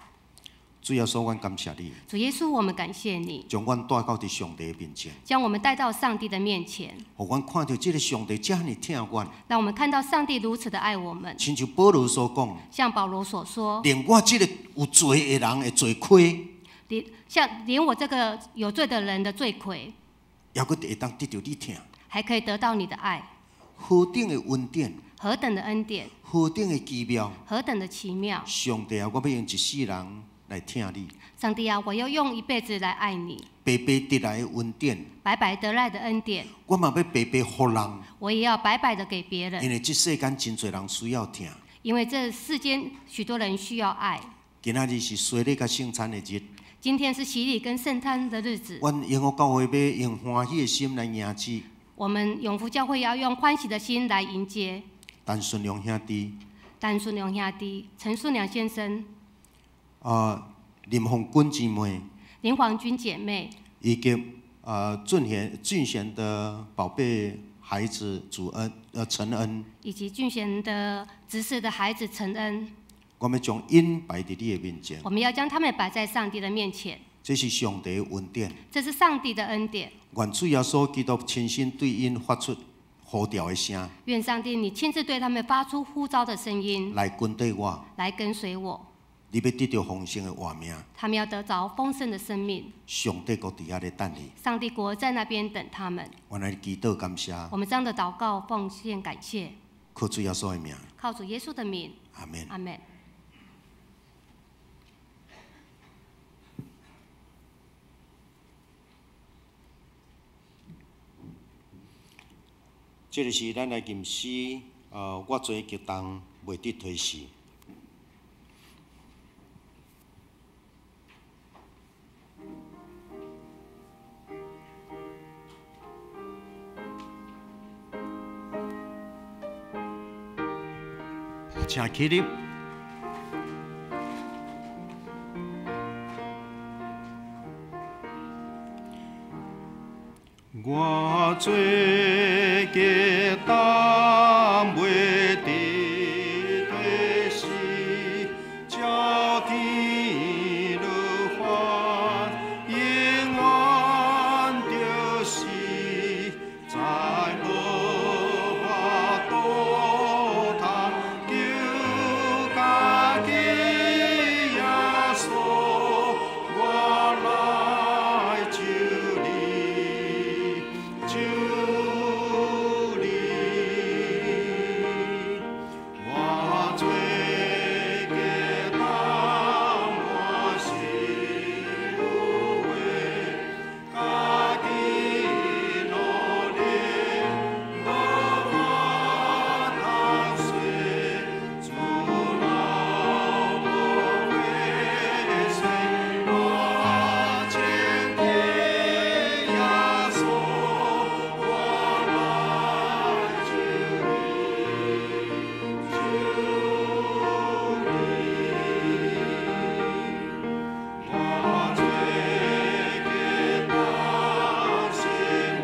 主耶穌，阮感謝你。主耶穌，我們感謝你。將阮帶到佇上帝面前。將我們帶到上帝的面前。予阮看著這个上帝遮爾疼阮。讓我們看到上帝如此的愛我們。親像保羅所講。像保羅所說。連我這个有罪的人的罪魁。連我這個有罪的人的罪魁。猶閣會當得著你疼。還可以得到你的愛。何等的恩典！何等的恩典！何等的奇妙！何等的奇妙！上帝啊，我欲用一世人來疼你。上帝啊，我要用一輩子來愛你。白白得來的恩典。白白得來的恩典。我嘛欲白白予人。我也要白白的給別人。因為這世間真濟人需要疼。因為這世間許多人需要愛。今仔日是洗禮佮聖餐的日。今天是洗禮跟聖餐的日子。阮永福教會欲用歡喜的心來迎接。我們永福教會要用歡喜的心來迎接。陳順良兄弟。陳順良兄弟，陳順良先生。林鳳君姊妹。林黃君姐妹。以及俊賢的寶貝孩子主恩陳恩。以及俊賢的執事的孩子陳恩。我欲將𪜶擺佇你的面前。我們要將他們擺在上帝的面前。這是上帝的恩典。這是上帝的恩典。願主耶穌基督親身對𪜶發出呼召的聲。願上帝你親自對他們發出呼召的聲音。來跟綴我。來跟隨我。你欲得著豐盛的活命，他們要得著豐盛的生命。上帝國佇遐咧等你。上帝國在那邊等他們。我來祈禱感謝。我們這樣的禱告、奉獻、感謝，靠主耶穌的名。靠主耶穌的名。阿門。阿門。這个是咱來吟詩，我罪極重，袂得推辭。請起立。我罪極重，袂得推辭，叫天落法，永遠著死，再無法度通救家己耶穌，我來求你，求你。我罪極重，滿身污穢，家己努力無法通洗，主流無血水，我前天耶穌，我來求你，求你。我罪極重，心內歡喜，親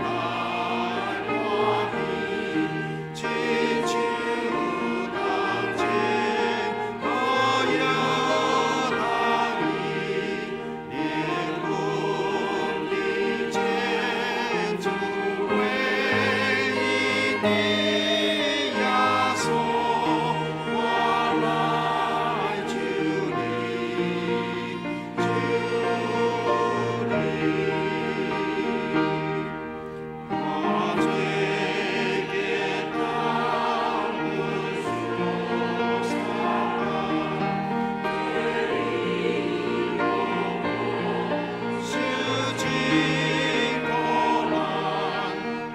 像當前無藥通醫，靈魂的救主，唯一的耶穌，我來求你，求你。我罪極重，無所受盡苦難，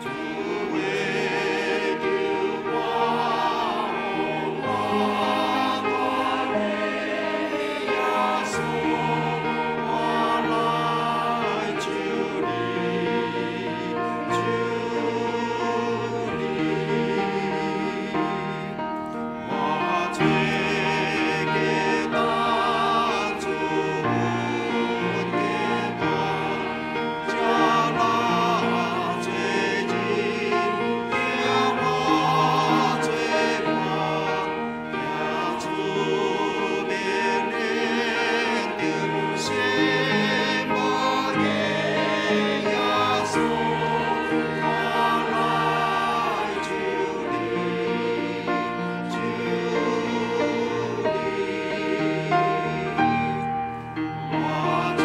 主為救我，我脫離耶穌，我來求你，求你。我罪極重，主恩典大，這老罪人，叫我做伴，耶主免領著羨慕的耶穌，我來求你，求你。我罪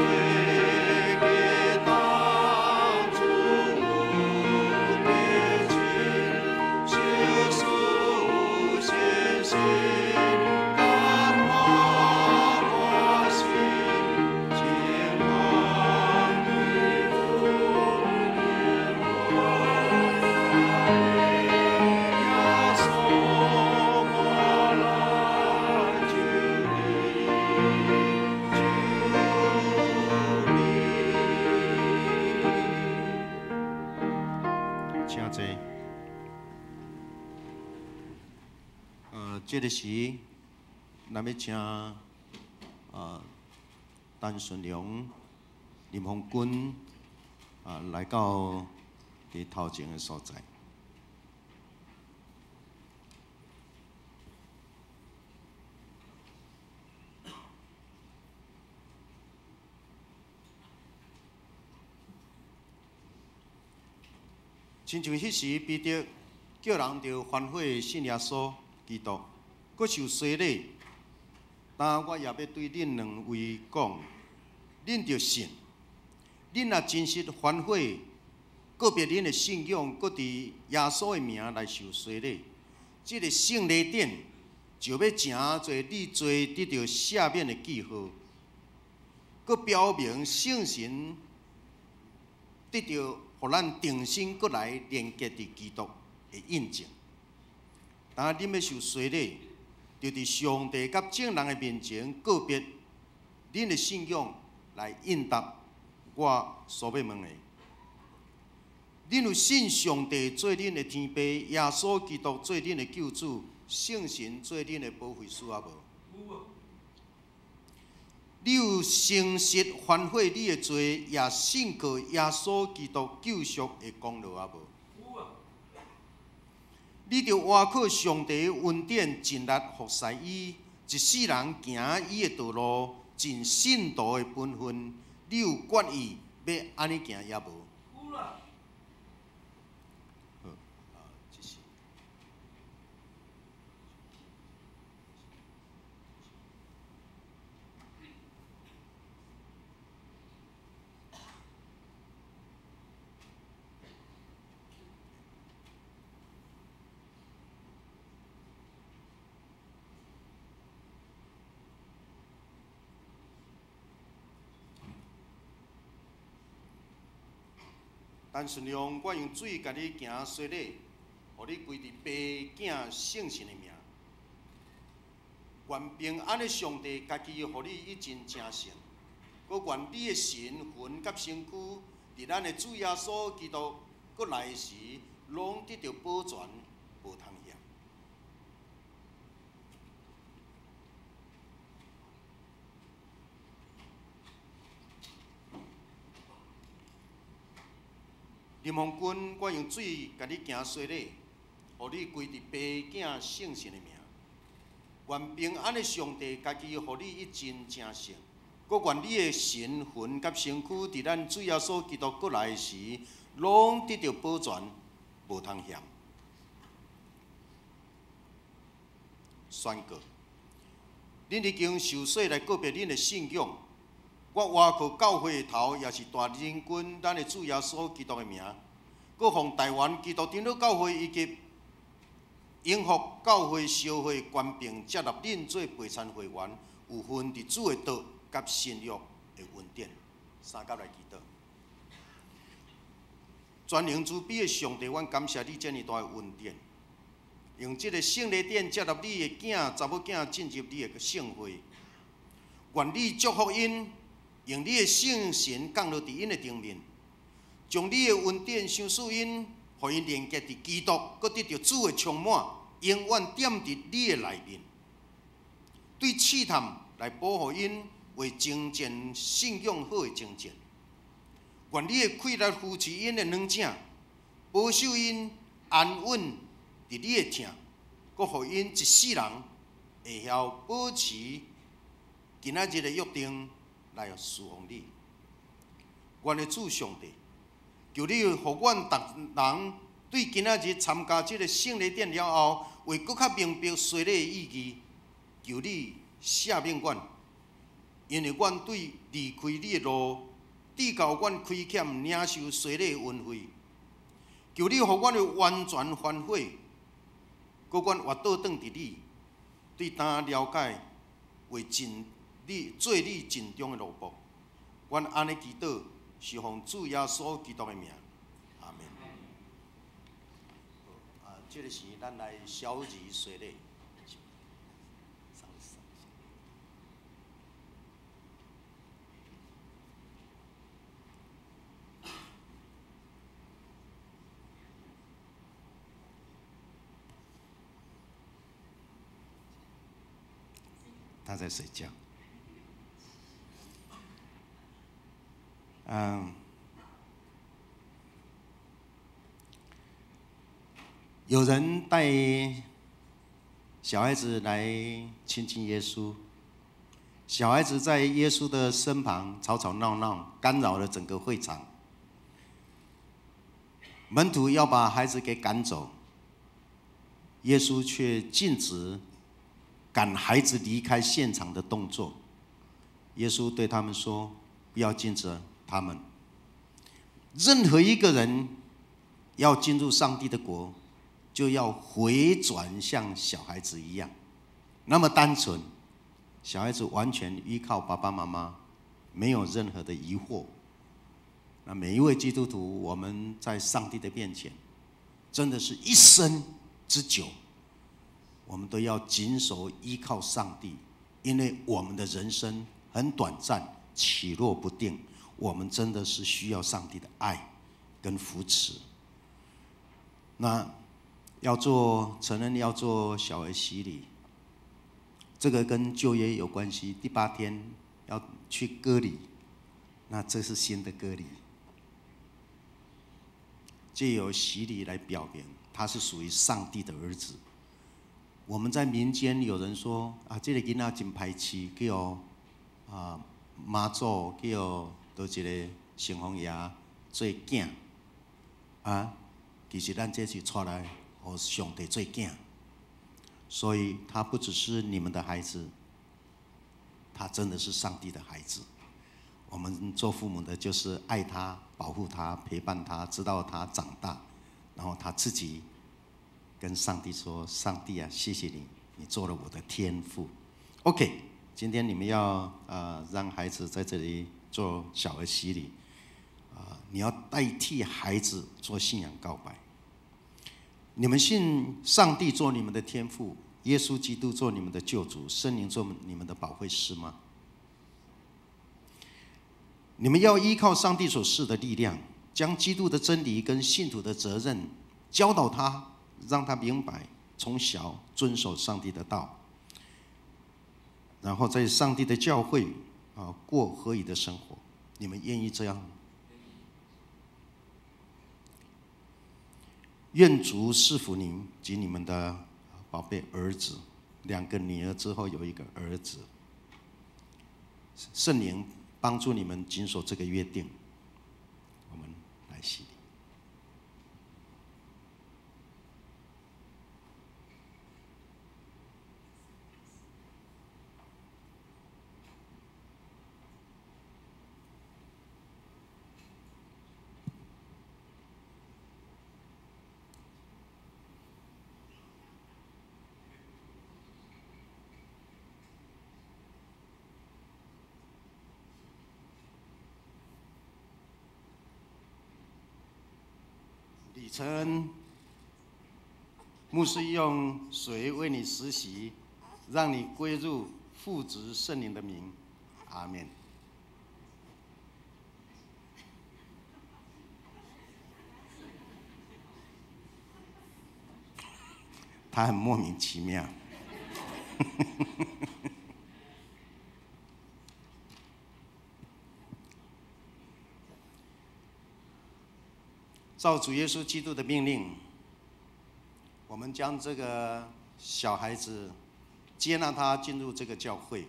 極重，主恩典深，求恕顯心，感我我心，千萬耶穌，我來求你，求你。請坐。這个時，咱欲請陳順良、林鴻軍來到佇頭前的所在。親像彼時彼得叫人著反悔信耶穌基督，閣受洗禮，但我也欲對恁兩位講，恁著信，恁若真實反悔，告別恁的信仰，閣佇耶穌的名來受洗禮，這个聖禮典就欲成做你罪得著赦免的記號，閣表明聖神得著予咱重新閣來連結佇基督的印證。當恁欲受洗禮，就佇上帝佮眾人的面前告別恁的信仰，來應答我所欲問的。恁有信上帝做恁的天父，耶穌基督做恁的救主，聖神做恁的保惠師啊無？有。你有誠實反悔你的罪，也信靠耶穌基督救贖的功勞啊無？有。你著倚靠上帝的恩典，盡力服侍伊，一世人行伊的道路，盡信徒的本分。你有決意欲按呢行抑無？有啦。好，啊，這是。陳順良，我用水共你行洗禮，予你歸佇父、囝、聖神的名。願平安的上帝家己予你一盡成聖，閣願你的神魂佮身軀，佇咱的主耶穌基督閣來時，攏得著保全，無通嫌。林鴻君，我用水共你行洗禮，予你歸佇父、囝、聖神的名。願平安的上帝家己予你一盡成聖，閣願你的神魂佮身軀，佇咱主耶穌基督閣來時，攏得著保全，無通嫌。宣告：恁已經受洗來告別恁的信仰。我倚靠教會的頭，也是大仁君，咱的主耶穌基督的名，閣奉台灣基督長老教會以及永福教會商會權柄，接納恁做陪餐會員，有份佇主的道佮新約的恩典。三甲來祈禱。全能慈悲的上帝，阮感謝你這麼大的恩典，用這個聖禮典接納你的囝、查某囝進入你的聖會，願你祝福𪜶。用你的聖神降落佇𪜶的頂面，將你的恩典賞賜𪜶，予𪜶連結佇基督，閣得著主的充滿，永遠踮佇你的內面。對試探來保護𪜶，為征戰信仰好的征戰。願你的氣力扶持𪜶的軟頸，保守𪜶安穩佇你的疼，閣予𪜶一世人會曉保持今仔日的約定。來侍奉你，阮的主上帝，求你予阮逐人對今仔日參加這个聖禮典了後，會閣較明白洗禮的意義。求你赦免阮，因為阮對離開你的路，至到阮虧欠領受洗禮的恩惠。求你予阮會完全反悔，閣阮活倒轉佇你，對當了解為盡。你做你盡忠的奴僕，阮按呢祈禱，是奉主耶穌基督的名，阿們。啊，這个時咱來小兒洗禮。他在睡覺。嗯，有人帶小孩子來親近耶穌，小孩子在耶穌的身旁吵吵鬧鬧，干擾了整個會場。門徒要把孩子給趕走，耶穌卻禁止赶孩子离开现场的动作。耶稣对他们说：“不要禁止他们。任何一个人要进入上帝的国，就要回转像小孩子一样，那么单纯。小孩子完全依靠爸爸妈妈，没有任何的疑惑。那每一位基督徒，我们在上帝的面前，真的是一生之久，我们都要谨守依靠上帝，因为我们的人生很短暂，起落不定，我们真的是需要上帝的爱跟扶持。那要做成人，要做小儿洗礼，这个跟旧约有关系。第八天要去割礼，那这是新的割礼，借由洗礼来表明他是属于上帝的儿子。我们在民间有人说啊，这个囡仔真歹饲，叫啊妈祖叫佗一个城隍爷做囝啊，其实咱这是带来予上帝做囝，所以他不只是你们的孩子，他真的是上帝的孩子。我们做父母的，就是爱他、保护他、陪伴他，直到他长大，然后他自己跟上帝说：“上帝啊，谢谢你，你做了我的天父。” OK，今天你们要让孩子在这里做小儿洗礼，啊，你要代替孩子做信仰告白。你们信上帝做你们的天父，耶稣基督做你们的救主，圣灵做你们的保惠师吗？你们要依靠上帝所赐的力量，将基督的真理跟信徒的责任教导他，让他明白，从小遵守上帝的道，然后在上帝的教会啊过合宜的生活。你们愿意这样吗？愿主赐福您及你们的宝贝儿子，两个女儿之后有一个儿子。圣灵帮助你们谨守这个约定。我们来洗礼。李承恩牧师用水为你施洗，让你归入父子圣灵的名，阿们。他很莫名其妙。照主耶稣基督的命令，我们将这个小孩子接纳他进入这个教会，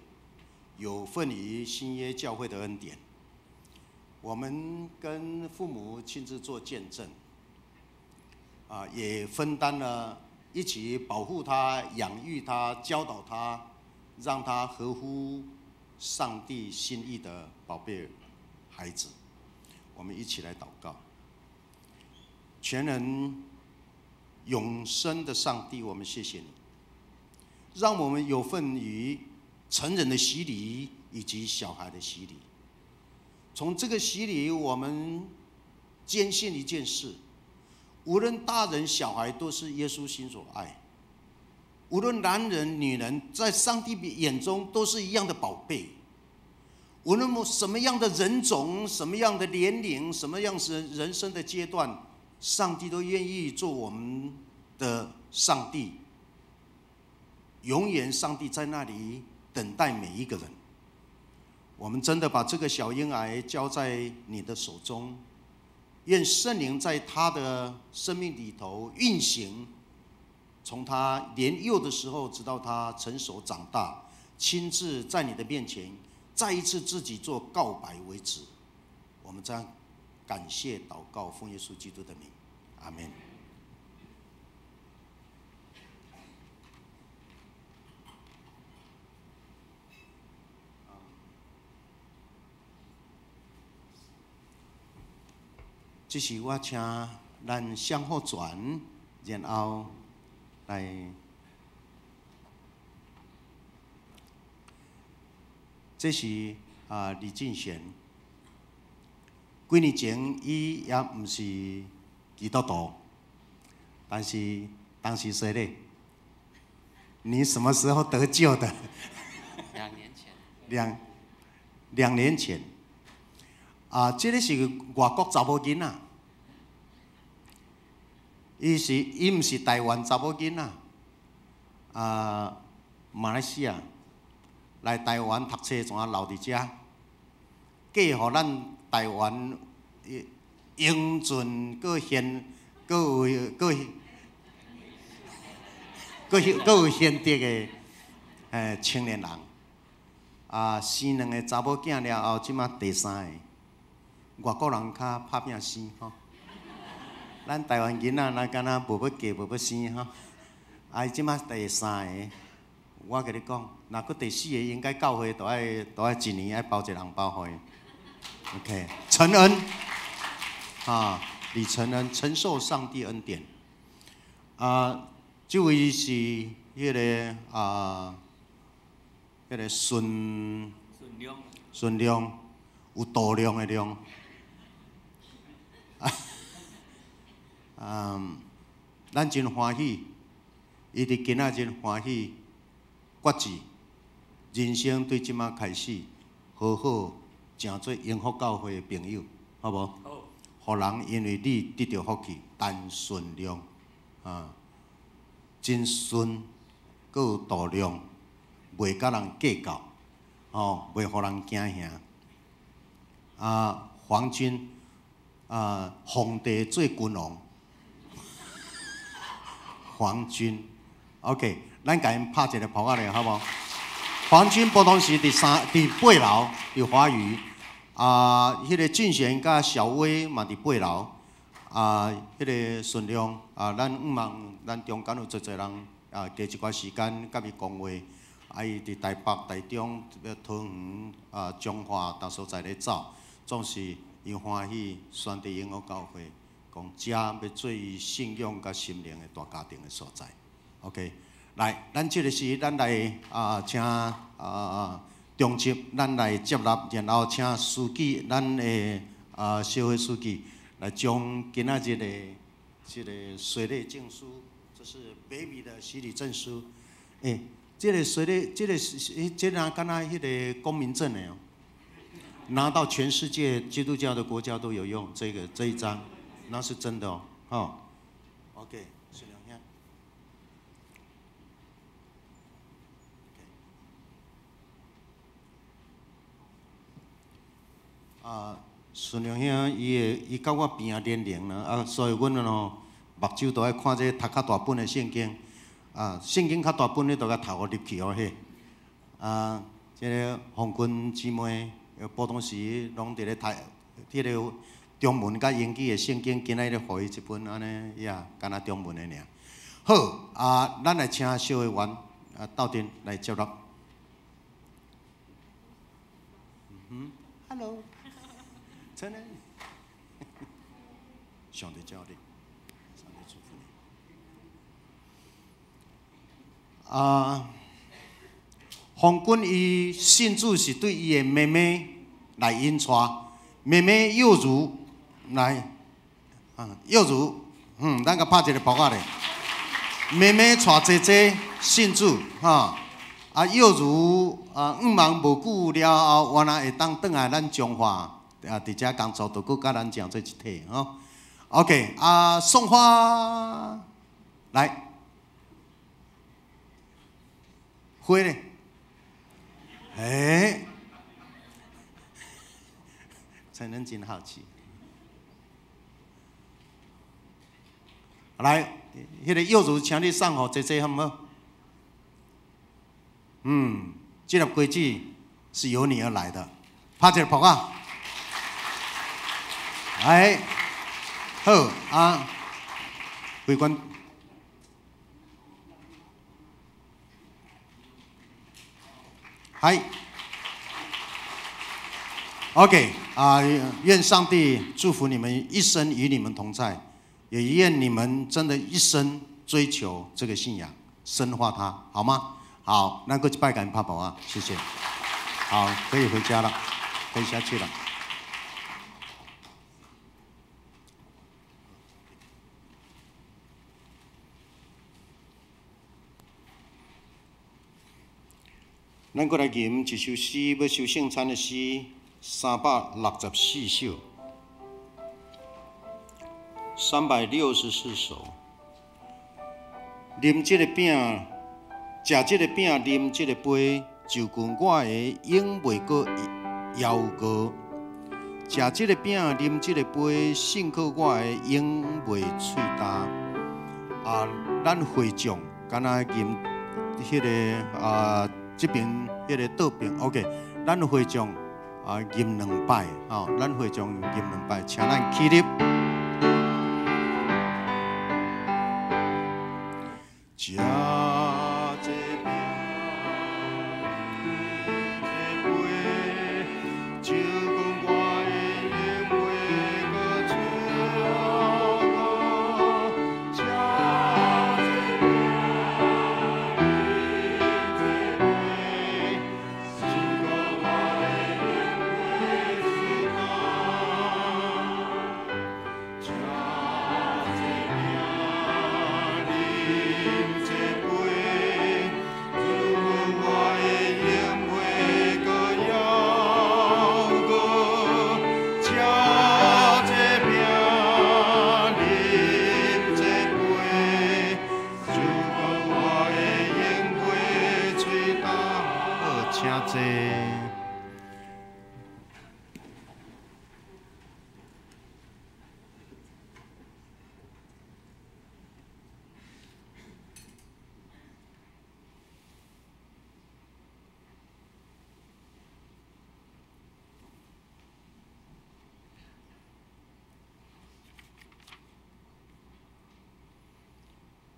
有份于新约教会的恩典。我们跟父母亲自做见证，啊，也分担了一起保护他、养育他、教导他，让他合乎上帝心意的宝贝孩子。我们一起来祷告。全能永生的上帝，我们谢谢你，让我们有份于成人的洗礼以及小孩的洗礼。从这个洗礼，我们坚信一件事：无论大人小孩，都是耶稣心所爱；无论男人女人，在上帝眼中都是一样的宝贝。无论什么样的人种、什么样的年龄、什么样是人生的阶段，上帝都愿意做我们的上帝，永远上帝在那里等待每一个人。我们真的把这个小婴儿交在你的手中，愿圣灵在他的生命里头运行，从他年幼的时候直到他成熟长大，亲自在你的面前再一次自己做告白为止。我们这样感谢祷告，奉耶稣基督的名，阿们。這是我請咱向後轉，然後來，這是啊李進賢。幾年前，伊也毋是基督徒，但是當時說咧，你什麼時候得救的？2年前。兩年前。啊，這個是外國查某囡仔，伊毋是台灣查某囡仔，啊，馬來西亞來台灣讀冊，怎啊留佇遮，嫁予咱台灣英俊、閣賢、閣有閣閣閣有賢德的青年人，啊，生兩个查某囝了後，這馬第三个。外國人較拍拚生吼，咱台灣囡仔若敢若無欲嫁無欲生吼，啊，伊這馬第三个，我共你講，若閣第四个，應該教會都愛一年愛包一個紅包予伊。OK，承恩啊，李承恩承受上帝恩典。啊，這位是彼个啊，彼个孫孫亮，有度量的量。啊，咱真歡喜，伊佇今仔真歡喜，決志，人生對這馬開始，好好成做榮福教會的朋友，好無？好，予人因為你得著福氣，陳順良，啊，真順，閣有度量，袂佮人計較，吼，袂予人驚嚇。啊，黃軍，啊，皇帝做君王。黃軍，OK，咱共𪜶拍一个噗仔咧，好無？黃軍普通時佇八樓，佇華語，啊，彼个俊賢佮小威嘛佇八樓，啊，彼个順良，啊，咱向望咱中間有濟濟人，啊，加一寡時間佮伊講話，啊，伊佇台北、台中、桃園、啊，彰化逐所在咧走，總是伊歡喜選佇榮福教會。講遮欲做伊信仰佮心靈的大家庭的所在。OK，來，咱這个時咱來啊，請啊中執，咱來接納，然後請書記，咱的啊小會書記來將今仔日的這个洗禮證書，這是 baby 的洗禮證書。欸，這个洗禮，這个是，這个敢若彼个公民證的哦，拿到全世界基督教的國家都有用，這個這一張。那是真的哦，吼。OK，順良兄。啊，順良兄，伊佮我平年齡啦，啊，所以阮哦，目睭都愛看這讀較大本的聖經，啊，聖經較大本，你都共頭予入去哦嘿。啊，這个紅軍姊妹，普通時攏佇咧讀，彼个。中文佮英語的聖經，今仔日予伊一本按呢，呀，敢若中文的爾。好，啊，咱來請小會員啊，鬥陣來接納。嗯哼，Hello，陳恩，上帝教你，上帝祝福你。啊，黃軍伊信主是對伊的妹妹來引帶，妹妹幼如。來，啊，幼如，咱共拍一个噗仔咧。妹妹帶姐姐信主，哈，啊，幼如啊，向望無久了後，原來會當轉來咱彰化，啊，佇遮工作，就閣佮咱成做一體，吼。OK，啊，送花來，花咧，欸，陳恩真好奇。來，彼个幼如，請你送予姐姐，好毋好？嗯，這粒果子是由你而來的，拍一个噗仔。來，好啊，會館。係。OK 啊，願上帝祝福你們一生與你們同在，也願你們真的一生追求這個信仰，深化它，好嗎？好，那個拜感恩拍寶啊，謝謝。好，可以回家了，可以下去了。咱閣來吟一首詩，欲收聖餐的詩，364首，364首。啉這个餅，食這个餅，啉這个杯，就近我的永袂閣枵餓。食這个餅，啉這个杯，信靠我的永袂喙焦。啊，咱會眾敢若吟彼个啊。這邊彼个倒邊，OK，咱會眾啊吟兩擺，吼，咱會眾吟兩擺，請咱起立。食這餅，飲這杯，就講我的永袂閣喙焦。食這餅，飲這杯，信靠我的永袂喙焦。食這餅，啉這杯，就講我的永袂閣枵餓。食這餅，啉這杯，就講我的永袂喙焦。好，請坐。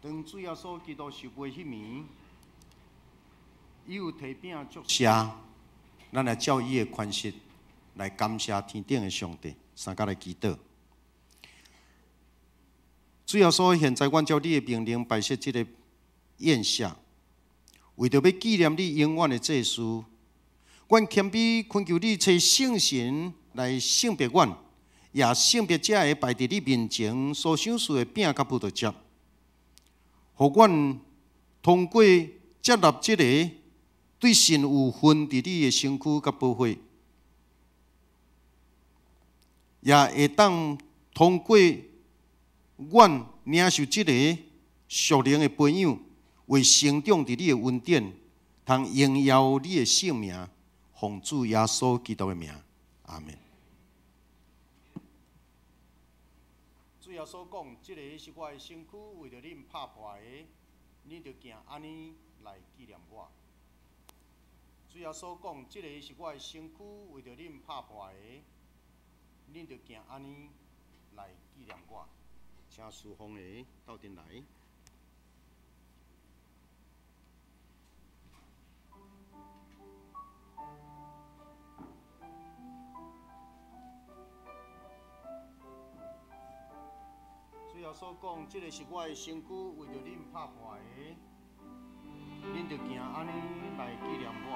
當主耶穌基督受洗彼暝，伊有提餅祝謝，咱來照伊的款式來感謝天頂的上帝，三佮來祈禱。主耶穌，現在阮照你的命令擺設這个宴席，為著欲紀念你永遠的祭司，阮謙卑懇求你差聖神來聖別阮，也聖別這个擺佇你面前所賞賜的餅佮葡萄汁，予阮通過接納這个對神有份佇你的身軀佮寶血，也會當通過阮領受這个屬靈的培養，為成長佇你的恩典，通榮耀你的聖名，奉主耶穌基督的名，阿們。主耶穌講：這个是我的身軀，為著恁拍破的，恁著行按呢來紀念我。主耶穌講：這个是我的身軀，為著恁拍破的，恁著行按呢來紀念我。請侍奉的鬥陣來。主耶穌講：這个是我的身軀，為著恁拍破的，恁著行按呢來紀念我。我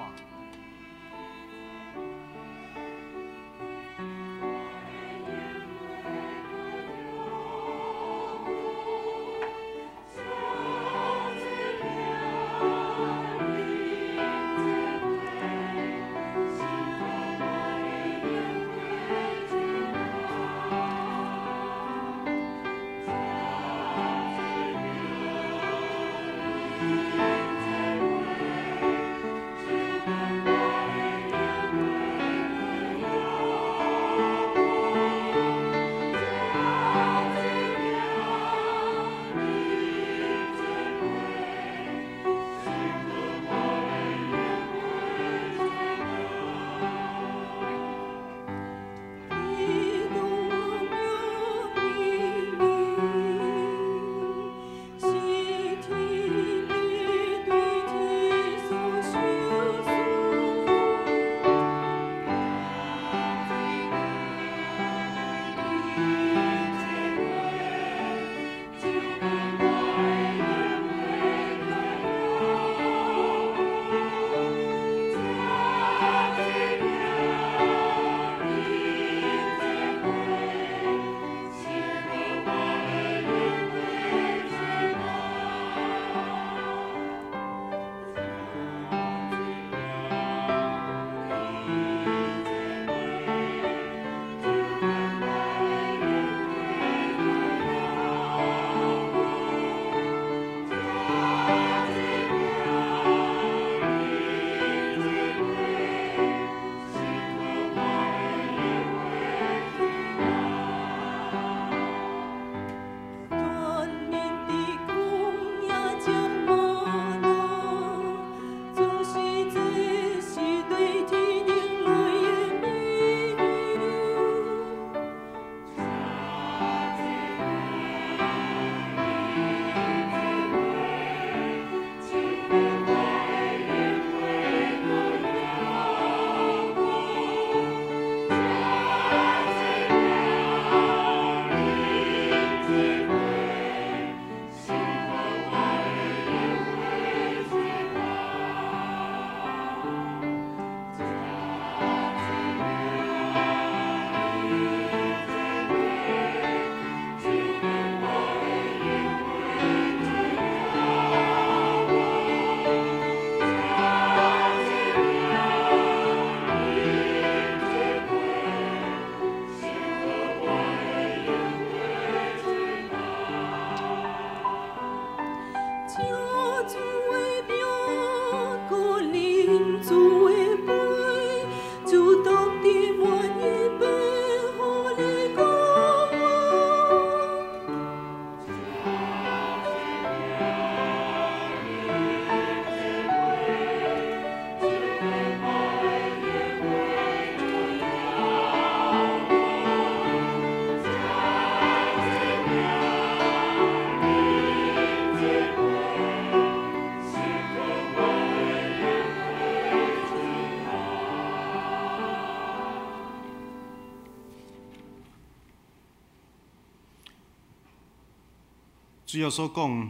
主耶穌講，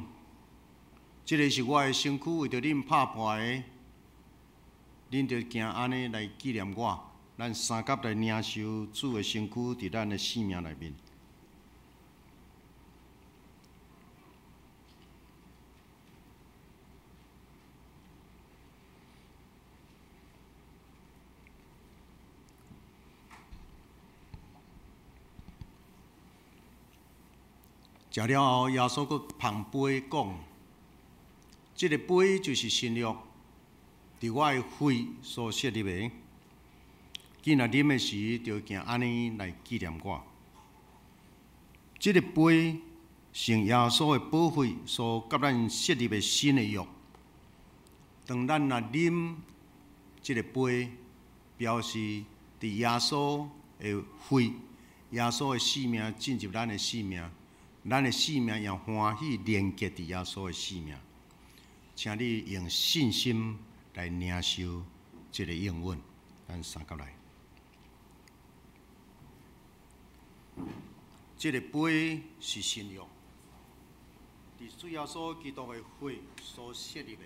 這个是我的身軀，為著恁拍破的，恁著行按呢來紀念我。咱三甲來領受主的身軀，佇咱的生命內面。食了後，耶穌閣捧杯講：這个杯就是新約，佇我的血所設立的。囝若啉的時，就行按呢來紀念我。這个杯是耶穌的寶血所佮咱設立的新的約。當咱若啉這个杯，表示佇耶穌的血、耶穌的生命進入咱的生命。咱的生命也歡喜連結佇耶穌的生命，請你用信心來領受這个應允。咱三甲來，這个杯是新約，佇主耶穌基督的血所設立的。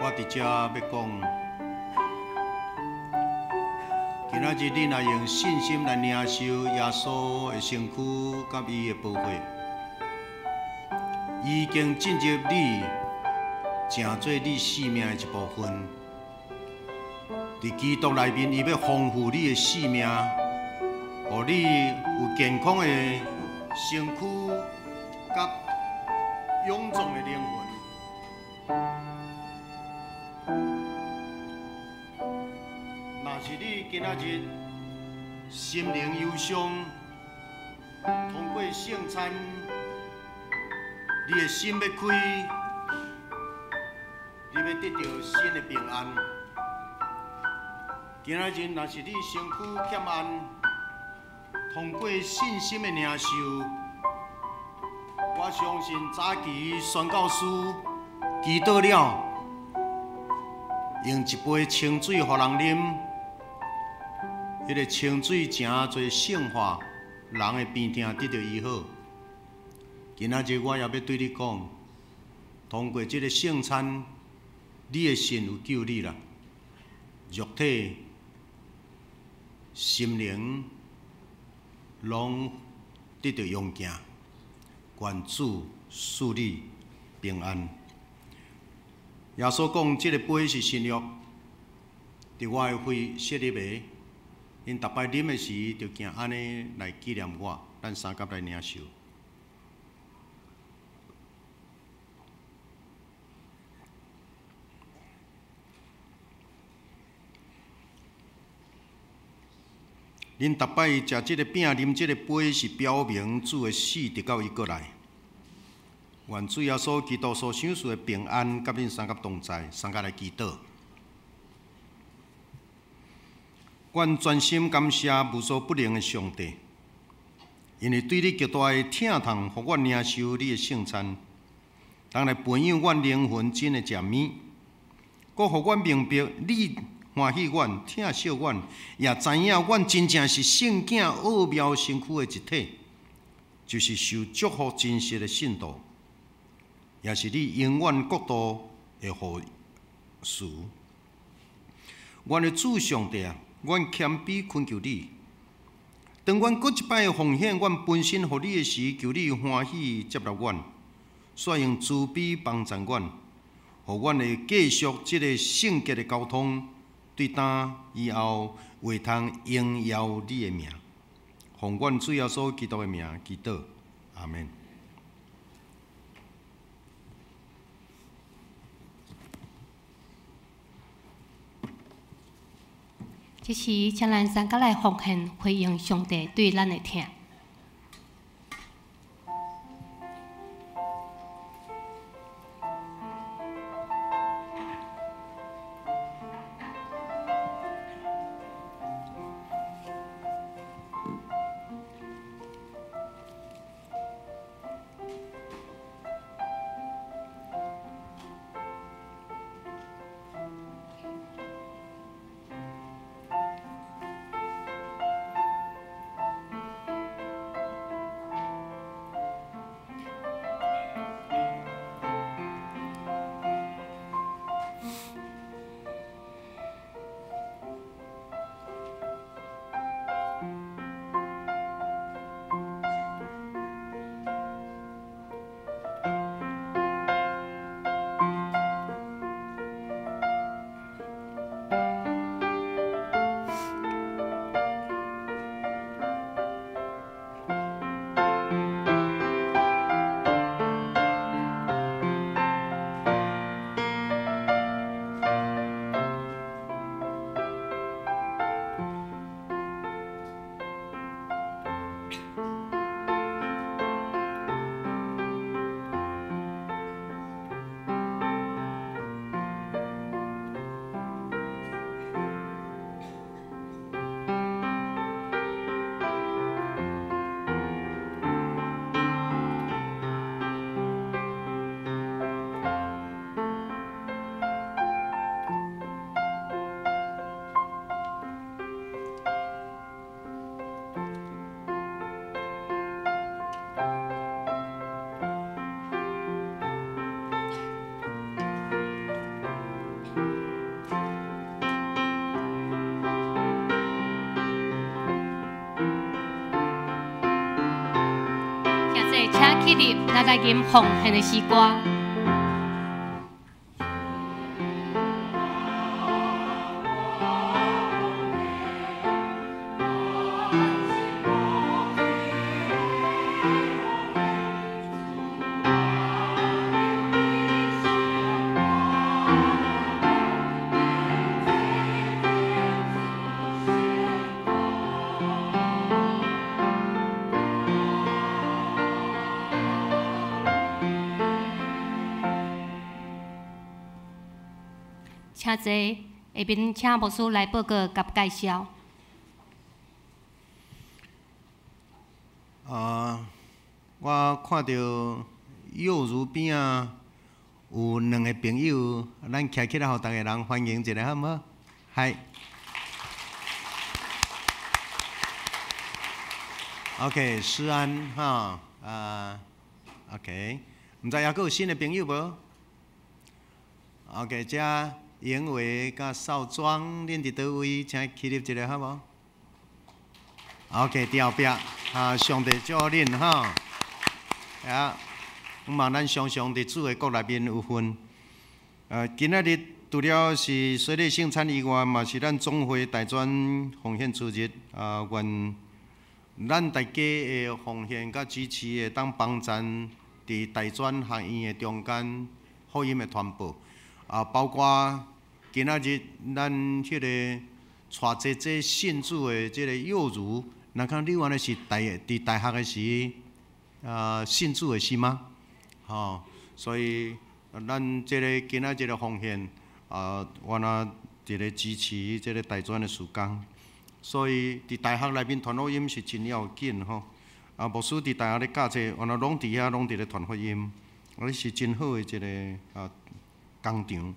我佇遮欲講，今仔日你若用信心來領受耶穌的身軀佮伊的寶血，已經進入你成做你生命的一部分。佇基督內面，伊欲豐富你的生命，予你有健康的身躯，佮勇壮的灵魂。若是你今仔日心灵忧伤，通过圣餐，你的心欲开，你欲得著新的平安。今仔日若是你身躯欠安，通过信心的领受，我相信早期宣教师祈祷了，用一杯清水予人啉，彼个清水诚济圣化，人的病痛得著医好。今仔日我也欲对你讲，通过这个圣餐，你的信有救你啦，肉体、心灵拢得著勇健。愿主赐你平安。耶稣讲，这个杯是新约，伫我的会设立的。𪜶逐摆啉的时，就行按呢来纪念我。咱三甲来领受。恁逐摆食这个饼、啉这个杯，是表明主的死，直到伊阁来。愿主耶稣基督所赏赐的平安，佮恁三甲同在，三甲来祈祷。阮专心感谢无所不能的上帝，因为对你极大的疼痛，予阮领受你的圣餐，当来培养阮灵魂真的食物，阁予阮明白你欢喜阮、疼惜阮，也知影阮真正是圣囝奥妙身躯的一体，就是受祝福真实的信徒，也是你永远国度的后嗣。阮的主上帝啊，阮谦卑恳求你，当阮阁一摆奉献阮本身予你的时，求你欢喜接纳阮，煞用慈悲帮助阮，予阮会继续这个圣洁的交通。对今以后会通荣耀你的名，奉阮主耶稣基督的名祈祷，阿们。这时，请咱三甲来奉献回应上帝对咱的疼。请起立，咱来吟奉献的诗歌。請坐，下面請牧師來報告佮介紹。啊，我看著幼如邊仔有兩个朋友，咱徛起來，予逐个人歡迎一下，好無？嗨。OK，思安哈，啊，OK，毋知猶閣有新的朋友無？OK，遮英偉佮少莊，恁佇佗位，請起立一下，好無？OK，佇後壁，啊，上帝祝福恁吼，啊，希望咱常常佇主的國內面有份。今仔日除了是洗禮聖餐以外，嘛是咱總會大專奉獻主日，啊，願咱大家的奉獻佮支持，會當幫贊佇大專學院的中間福音的傳播，啊，包括今仔日咱彼个帶姐姐信主的這个幼如，若看你原來是大佇大學的時啊信主的是嗎？吼，所以咱這个今仔這个奉獻啊，原來佇咧支持這个大專的事工。所以佇大學內面傳福音是真要緊吼。啊，牧師佇大學咧教冊，原來攏佇遐攏佇咧傳福音，啊，是真好的一个啊工場。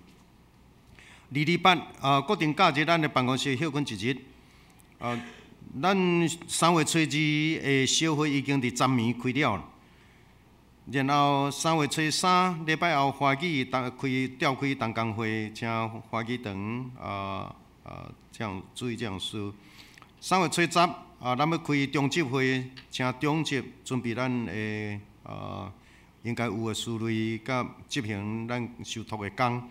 228啊，國定假日，咱的辦公室歇睏一日。啊，咱3月初2的小會已經佇昨暝開了，然後3月初3禮拜後華語當開召開同工會，請華語堂啊啊這樣注意這樣事。3月初10啊，咱欲開中執會，請中執準備咱的啊應該有的思慮，佮執行咱受託的工。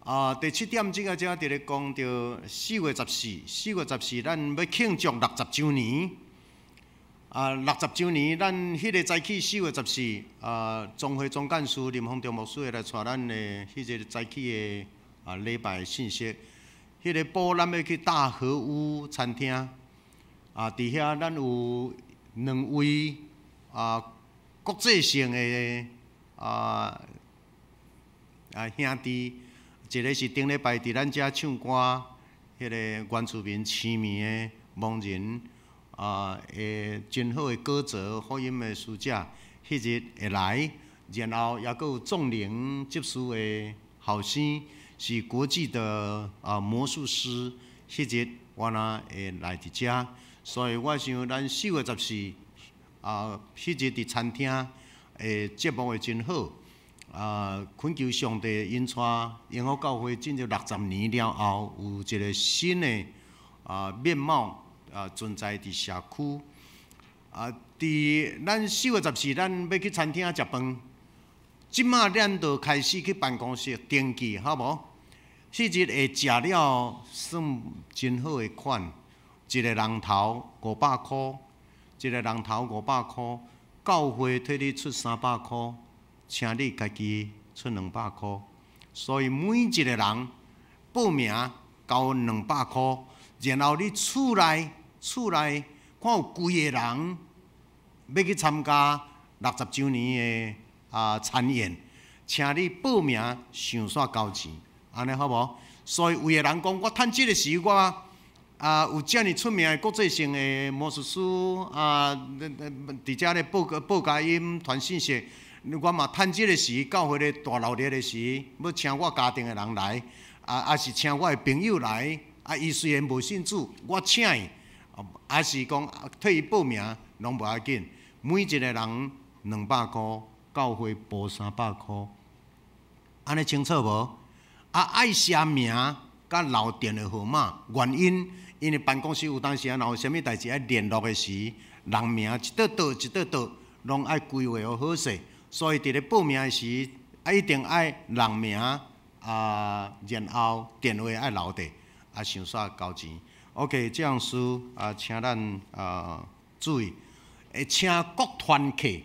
啊，第七點這個遮佇咧講著四月十四，四月十四，咱欲慶祝六十週年。啊，六十週年，咱彼个早起四月十四，啊，總會總幹事林宏忠牧師會來帶咱的彼個早起的啊禮拜信息。彼个晡咱欲去大和屋餐廳，啊，佇遐咱有兩位啊國際性的啊啊兄弟。一个是頂禮拜佇咱遮唱歌，彼个原住民青年的盲人啊，會真好的歌者、福音的使者，彼日會來，然後猶閣有眾靈執事的後生，是國際的啊魔術師，彼日我若會來佇遮，所以我想咱4月14啊，彼日佇餐廳的節目會真好。啊！懇求上帝引帶榮福教會進入六十年了後，有一个新的啊面貌啊存在佇社區。啊，佇咱四月十四，咱欲去餐廳食飯。這馬咱就開始去辦公室登記，好無？彼日會食了算真好的款，一个人頭五百箍，一个人頭五百箍，教會替你出300箍。請你家己出200箍，所以每一个人報名交兩百箍，然後你厝內厝內看有幾个人欲去參加六十週年的啊餐宴，請你報名上煞交錢，按呢好無？所以有的人講，我趁這个時我啊有遮爾出名的國際性的魔術師啊，佇遮咧報報佳音傳信息。我嘛趁這个時，教會咧大鬧熱的時，欲請我家庭的人來，啊，抑是請我的朋友來，啊，伊雖然無信主，我請伊，抑是講替伊報名，攏無要緊。每一個人200箍，教會補300箍，按呢清楚無？啊，愛寫名，佮留電話號碼，原因因為辦公室有當時啊，若有啥物代誌愛聯絡的時，人名一桌桌一桌桌，攏愛規劃好勢。所以佇咧報名的時，啊一定愛人名啊，然後電話愛留著，啊，上煞交錢。OK，這樣事啊，請咱啊注意，會請各團契，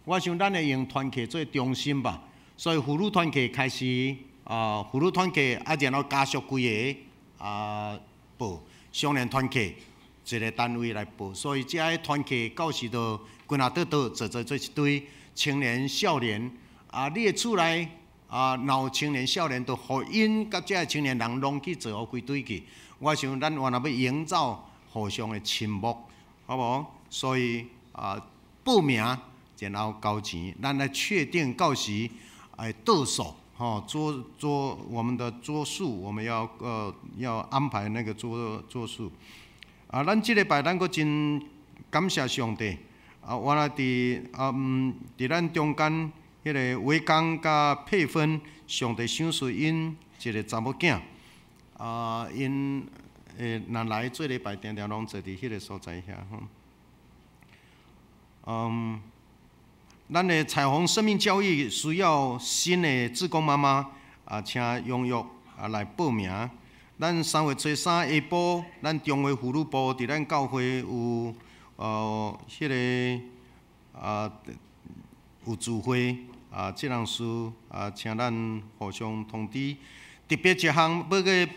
我想咱會用團契做中心吧。所以婦女團契開始啊，婦女團契啊，然後家屬規个啊報，少年團契一個單位來報。所以這个團契到時就規若桌桌坐坐做一堆。青年、少年啊，你的厝內啊，若有青年少年，就予𪜶佮這个青年人攏去坐予規隊去。我想咱原來欲營造互相的親睦，好無？所以啊，報名然後交錢，咱來確定到時會桌數，吼，桌桌我們的桌數，我們要安排那個桌數。啊，咱這禮拜咱閣真感謝上帝。啊，原來佇咱中間彼個偉剛佮佩芬，上帝賞賜𪜶一個查某囝。啊，𪜶會若來做禮拜，定定攏坐佇彼個所在遐吼。咱的彩虹生命教育需要新的志工媽媽，啊，請踴躍啊來報名。咱3月初3下晡，咱中華婦女部佇咱教會有彼個啊有聚會啊，這項事啊，請咱互相通知。特別一項欲閣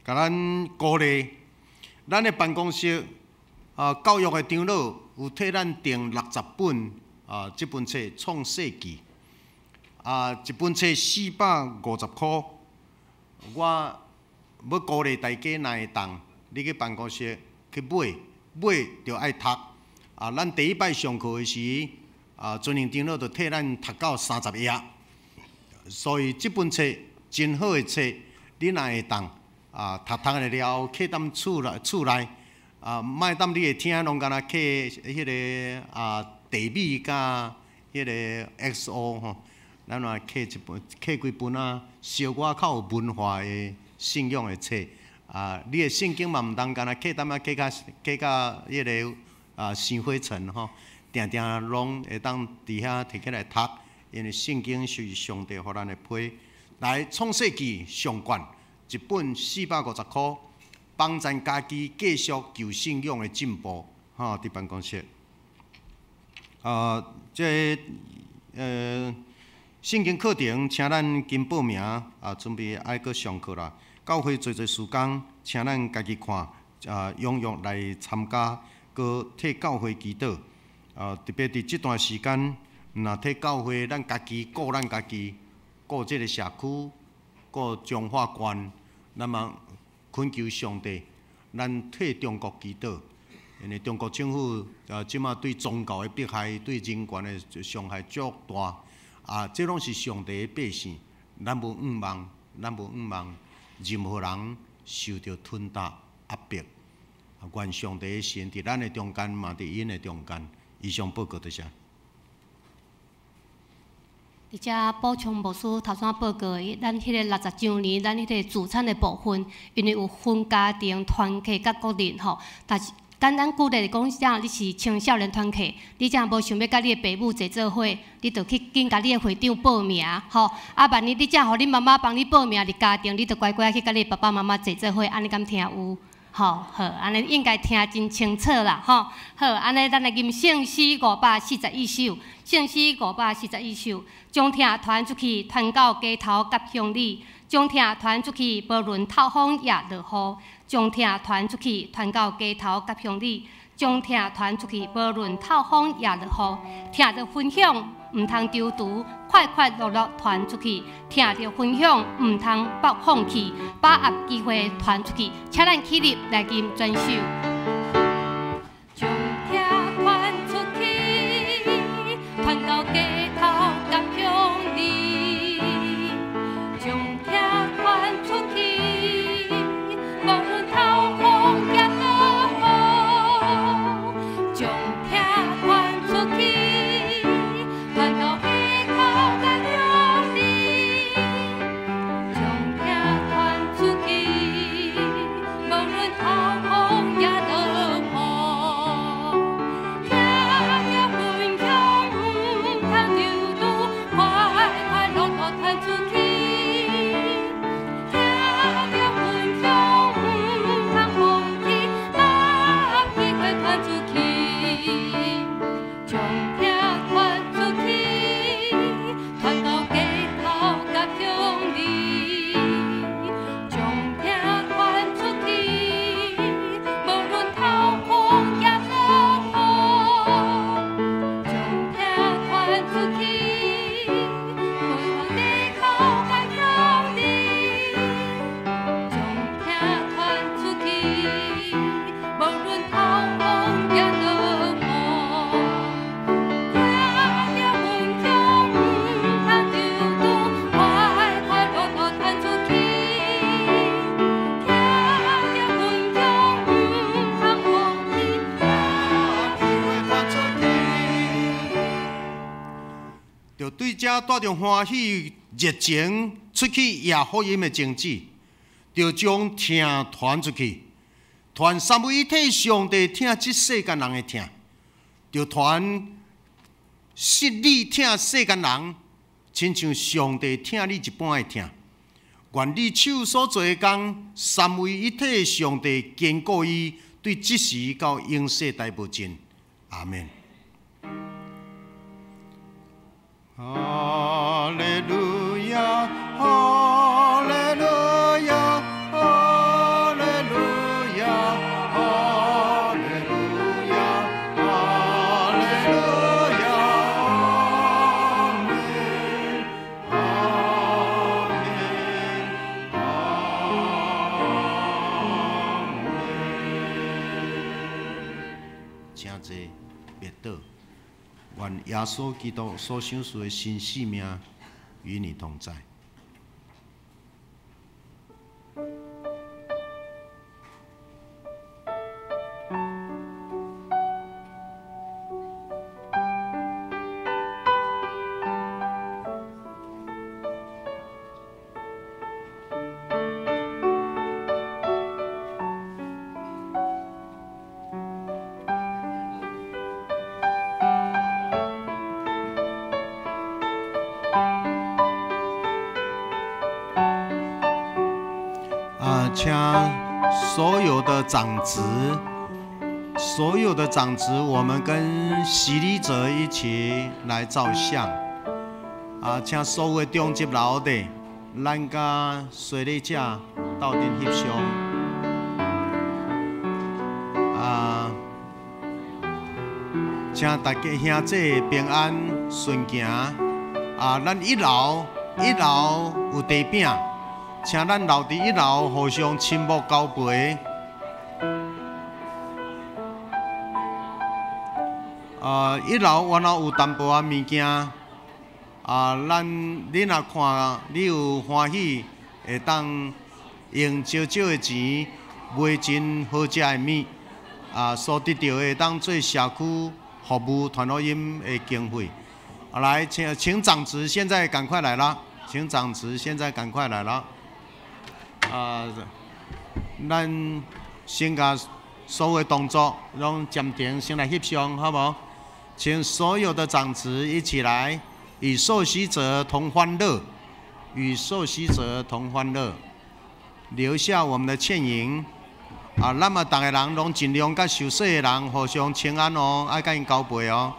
共咱鼓勵，咱的辦公室啊，教育的長老有替咱訂60本啊，這本冊《創世記》啊，一本冊450箍。我欲鼓勵大家，若會當，你去辦公室去買，買就愛讀。啊，咱第一擺上課的時，啊，尊榮長老就替咱讀到30頁。所以這本冊真好的冊，你若會當啊，讀讀了了後，放踮厝內啊，莫踮你會聽，攏干焦課彼个啊地米佮彼个 XO 吼，咱嘛課一本，課幾本啊，小可較有文化的信仰的冊啊，你的聖經嘛毋通干焦課踮仔課甲彼个啊生灰塵吼，定定攏會當佇遐提起來讀，因為聖經是上帝予咱的批。來創世紀上懸一本450箍，幫咱家己繼續求信仰的進步，吼，佇辦公室。啊，這聖經課程，請咱緊報名，啊，準備愛閣上課啦。教會濟濟事工，請咱家己看，啊，踴躍來參加，閣替教會祈禱。啊，特別佇這段時間，若替教會，咱家己顧咱家己，顧這个社區，顧彰化縣，咱嘛懇求上帝，咱替中國祈禱，因為中國政府啊，這馬對宗教的迫害，對人權的傷害足大，啊，這攏是上帝的百姓，咱無向望，咱無向望任何人受著吞打壓迫。願上帝的神佇咱的中間，嘛佇𪜶的中間。以上報告多謝。佇遮補充牧師頭先報告的，咱彼个60週年，咱彼个助產的部分，因為有分家庭、團契佮個人吼。但是簡單舉例講，像你是青少年團契，你這無想欲佮你的爸母坐做伙，你就去緊共你的會長報名吼。啊，萬一你這予恁媽媽幫你報名佇家庭，你就乖乖去佮你爸爸媽媽坐做伙，按呢敢聽有？吼，好，按呢應該聽真清楚啦，吼。好，按呢咱來吟聖詩541首，聖詩541首，將疼傳出去，傳到街頭佮鄉里；將疼傳出去，無論透風抑落雨；將疼傳出去，傳到街頭佮鄉里；將疼傳出去，無論透風抑落雨。聽著分享，毋通躊躇，快快樂樂傳出去；聽著分享，毋通放棄，把握機會傳出去。請咱起立來吟全首。將疼傳出去，傳到街頭佮鄉里；將疼傳出去，無論透風抑落雨；將疼傳出去，傳到街頭佮鄉里；將疼傳出去，無論透風抑落對遮帶著歡喜熱情出去揚福音的種子，就將疼傳出去，傳三位一體上帝疼這世間人的疼，就傳實理疼世間人，親像上帝疼你一般的疼。願你手所做的工，三位一體上帝堅固伊，對這時到永世代無盡。阿門。哈利路亞，哈利路亞，哈利路亞，哈利路亞，哈利路亞，阿門，阿門，阿門。請坐，別倒。願耶穌基督所賞賜的新生命與你同在。請所有的長執，所有的長執，我們跟洗禮者一起來照相。啊，請所有的長執留的，咱佮洗禮者鬥陣翕相。啊，請大家兄弟平安順行。啊，咱一樓有茶餅。請咱留佇一樓，互相親睦交陪。一樓原來有淡薄仔物件，啊，咱你若看你有歡喜，會當用少少的錢買真好食的物，啊，所得到的會當做社區服務傳福音的經費。啊，來，請長執現在趕快來啦！請長執現在趕快來啦！啊，咱先共所有動作攏暫停，先來翕相，好無？請所有的長執一起來，與受洗者同歡樂，與受洗者同歡樂，留下我們的倩影。啊，咱嘛，逐个人攏盡量佮受洗的人互相請安哦，愛佮𪜶交陪哦。